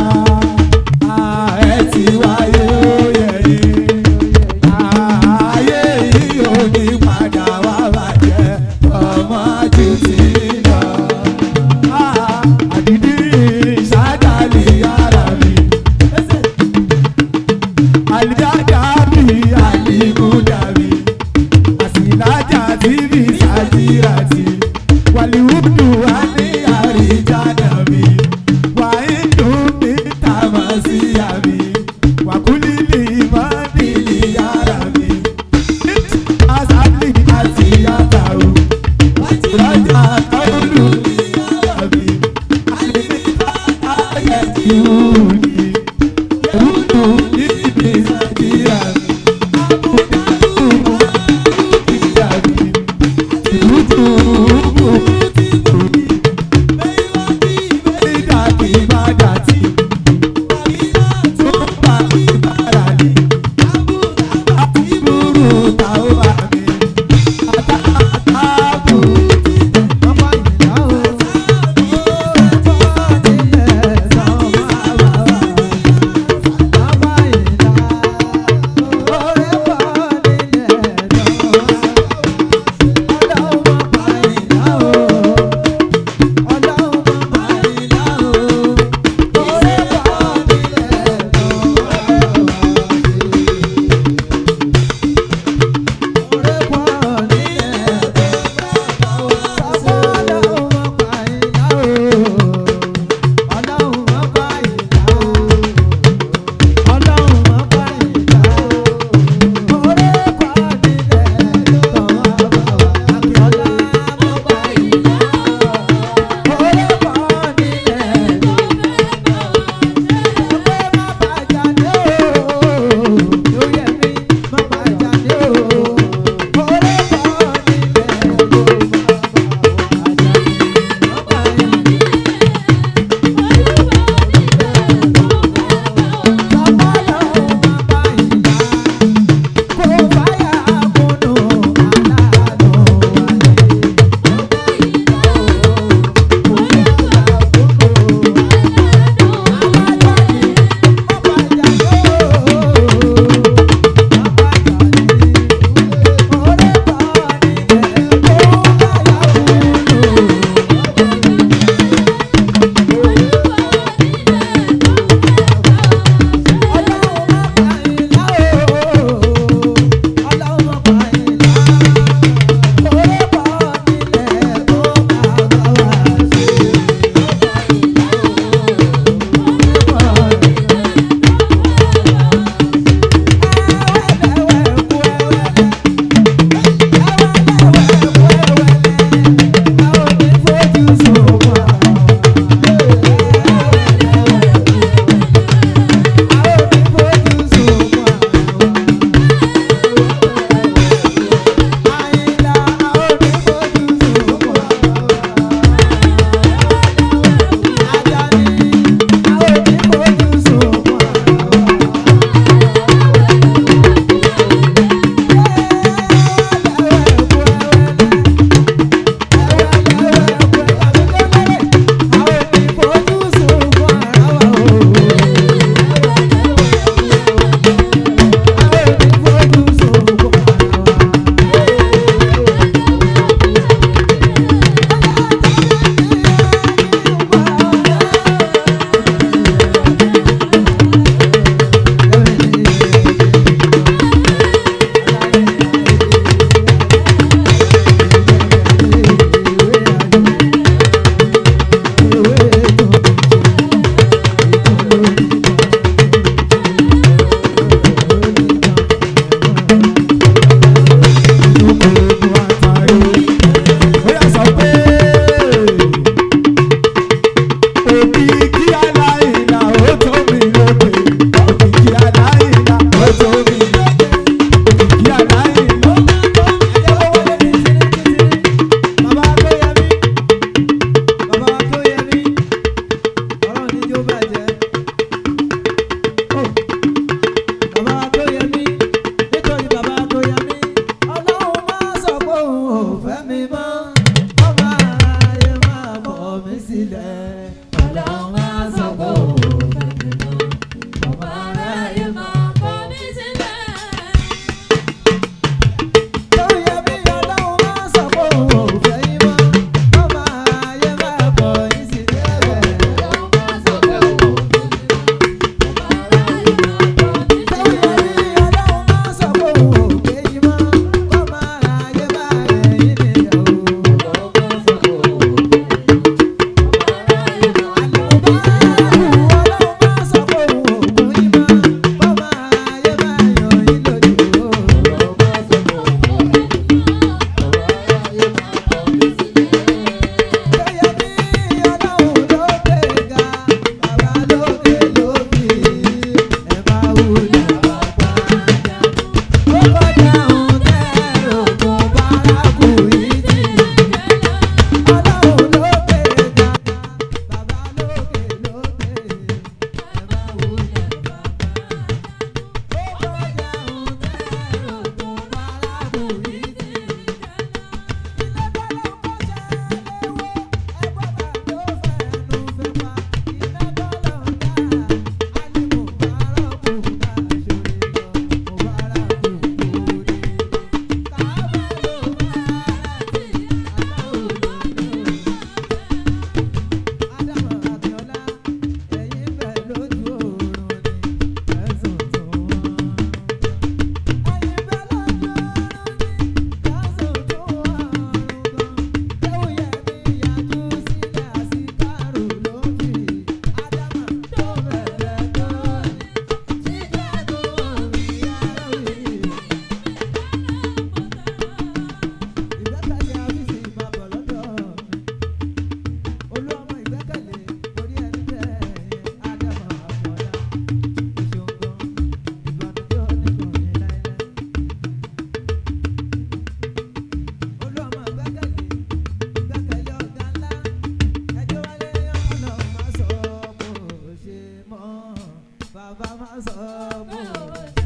[SPEAKER 5] o.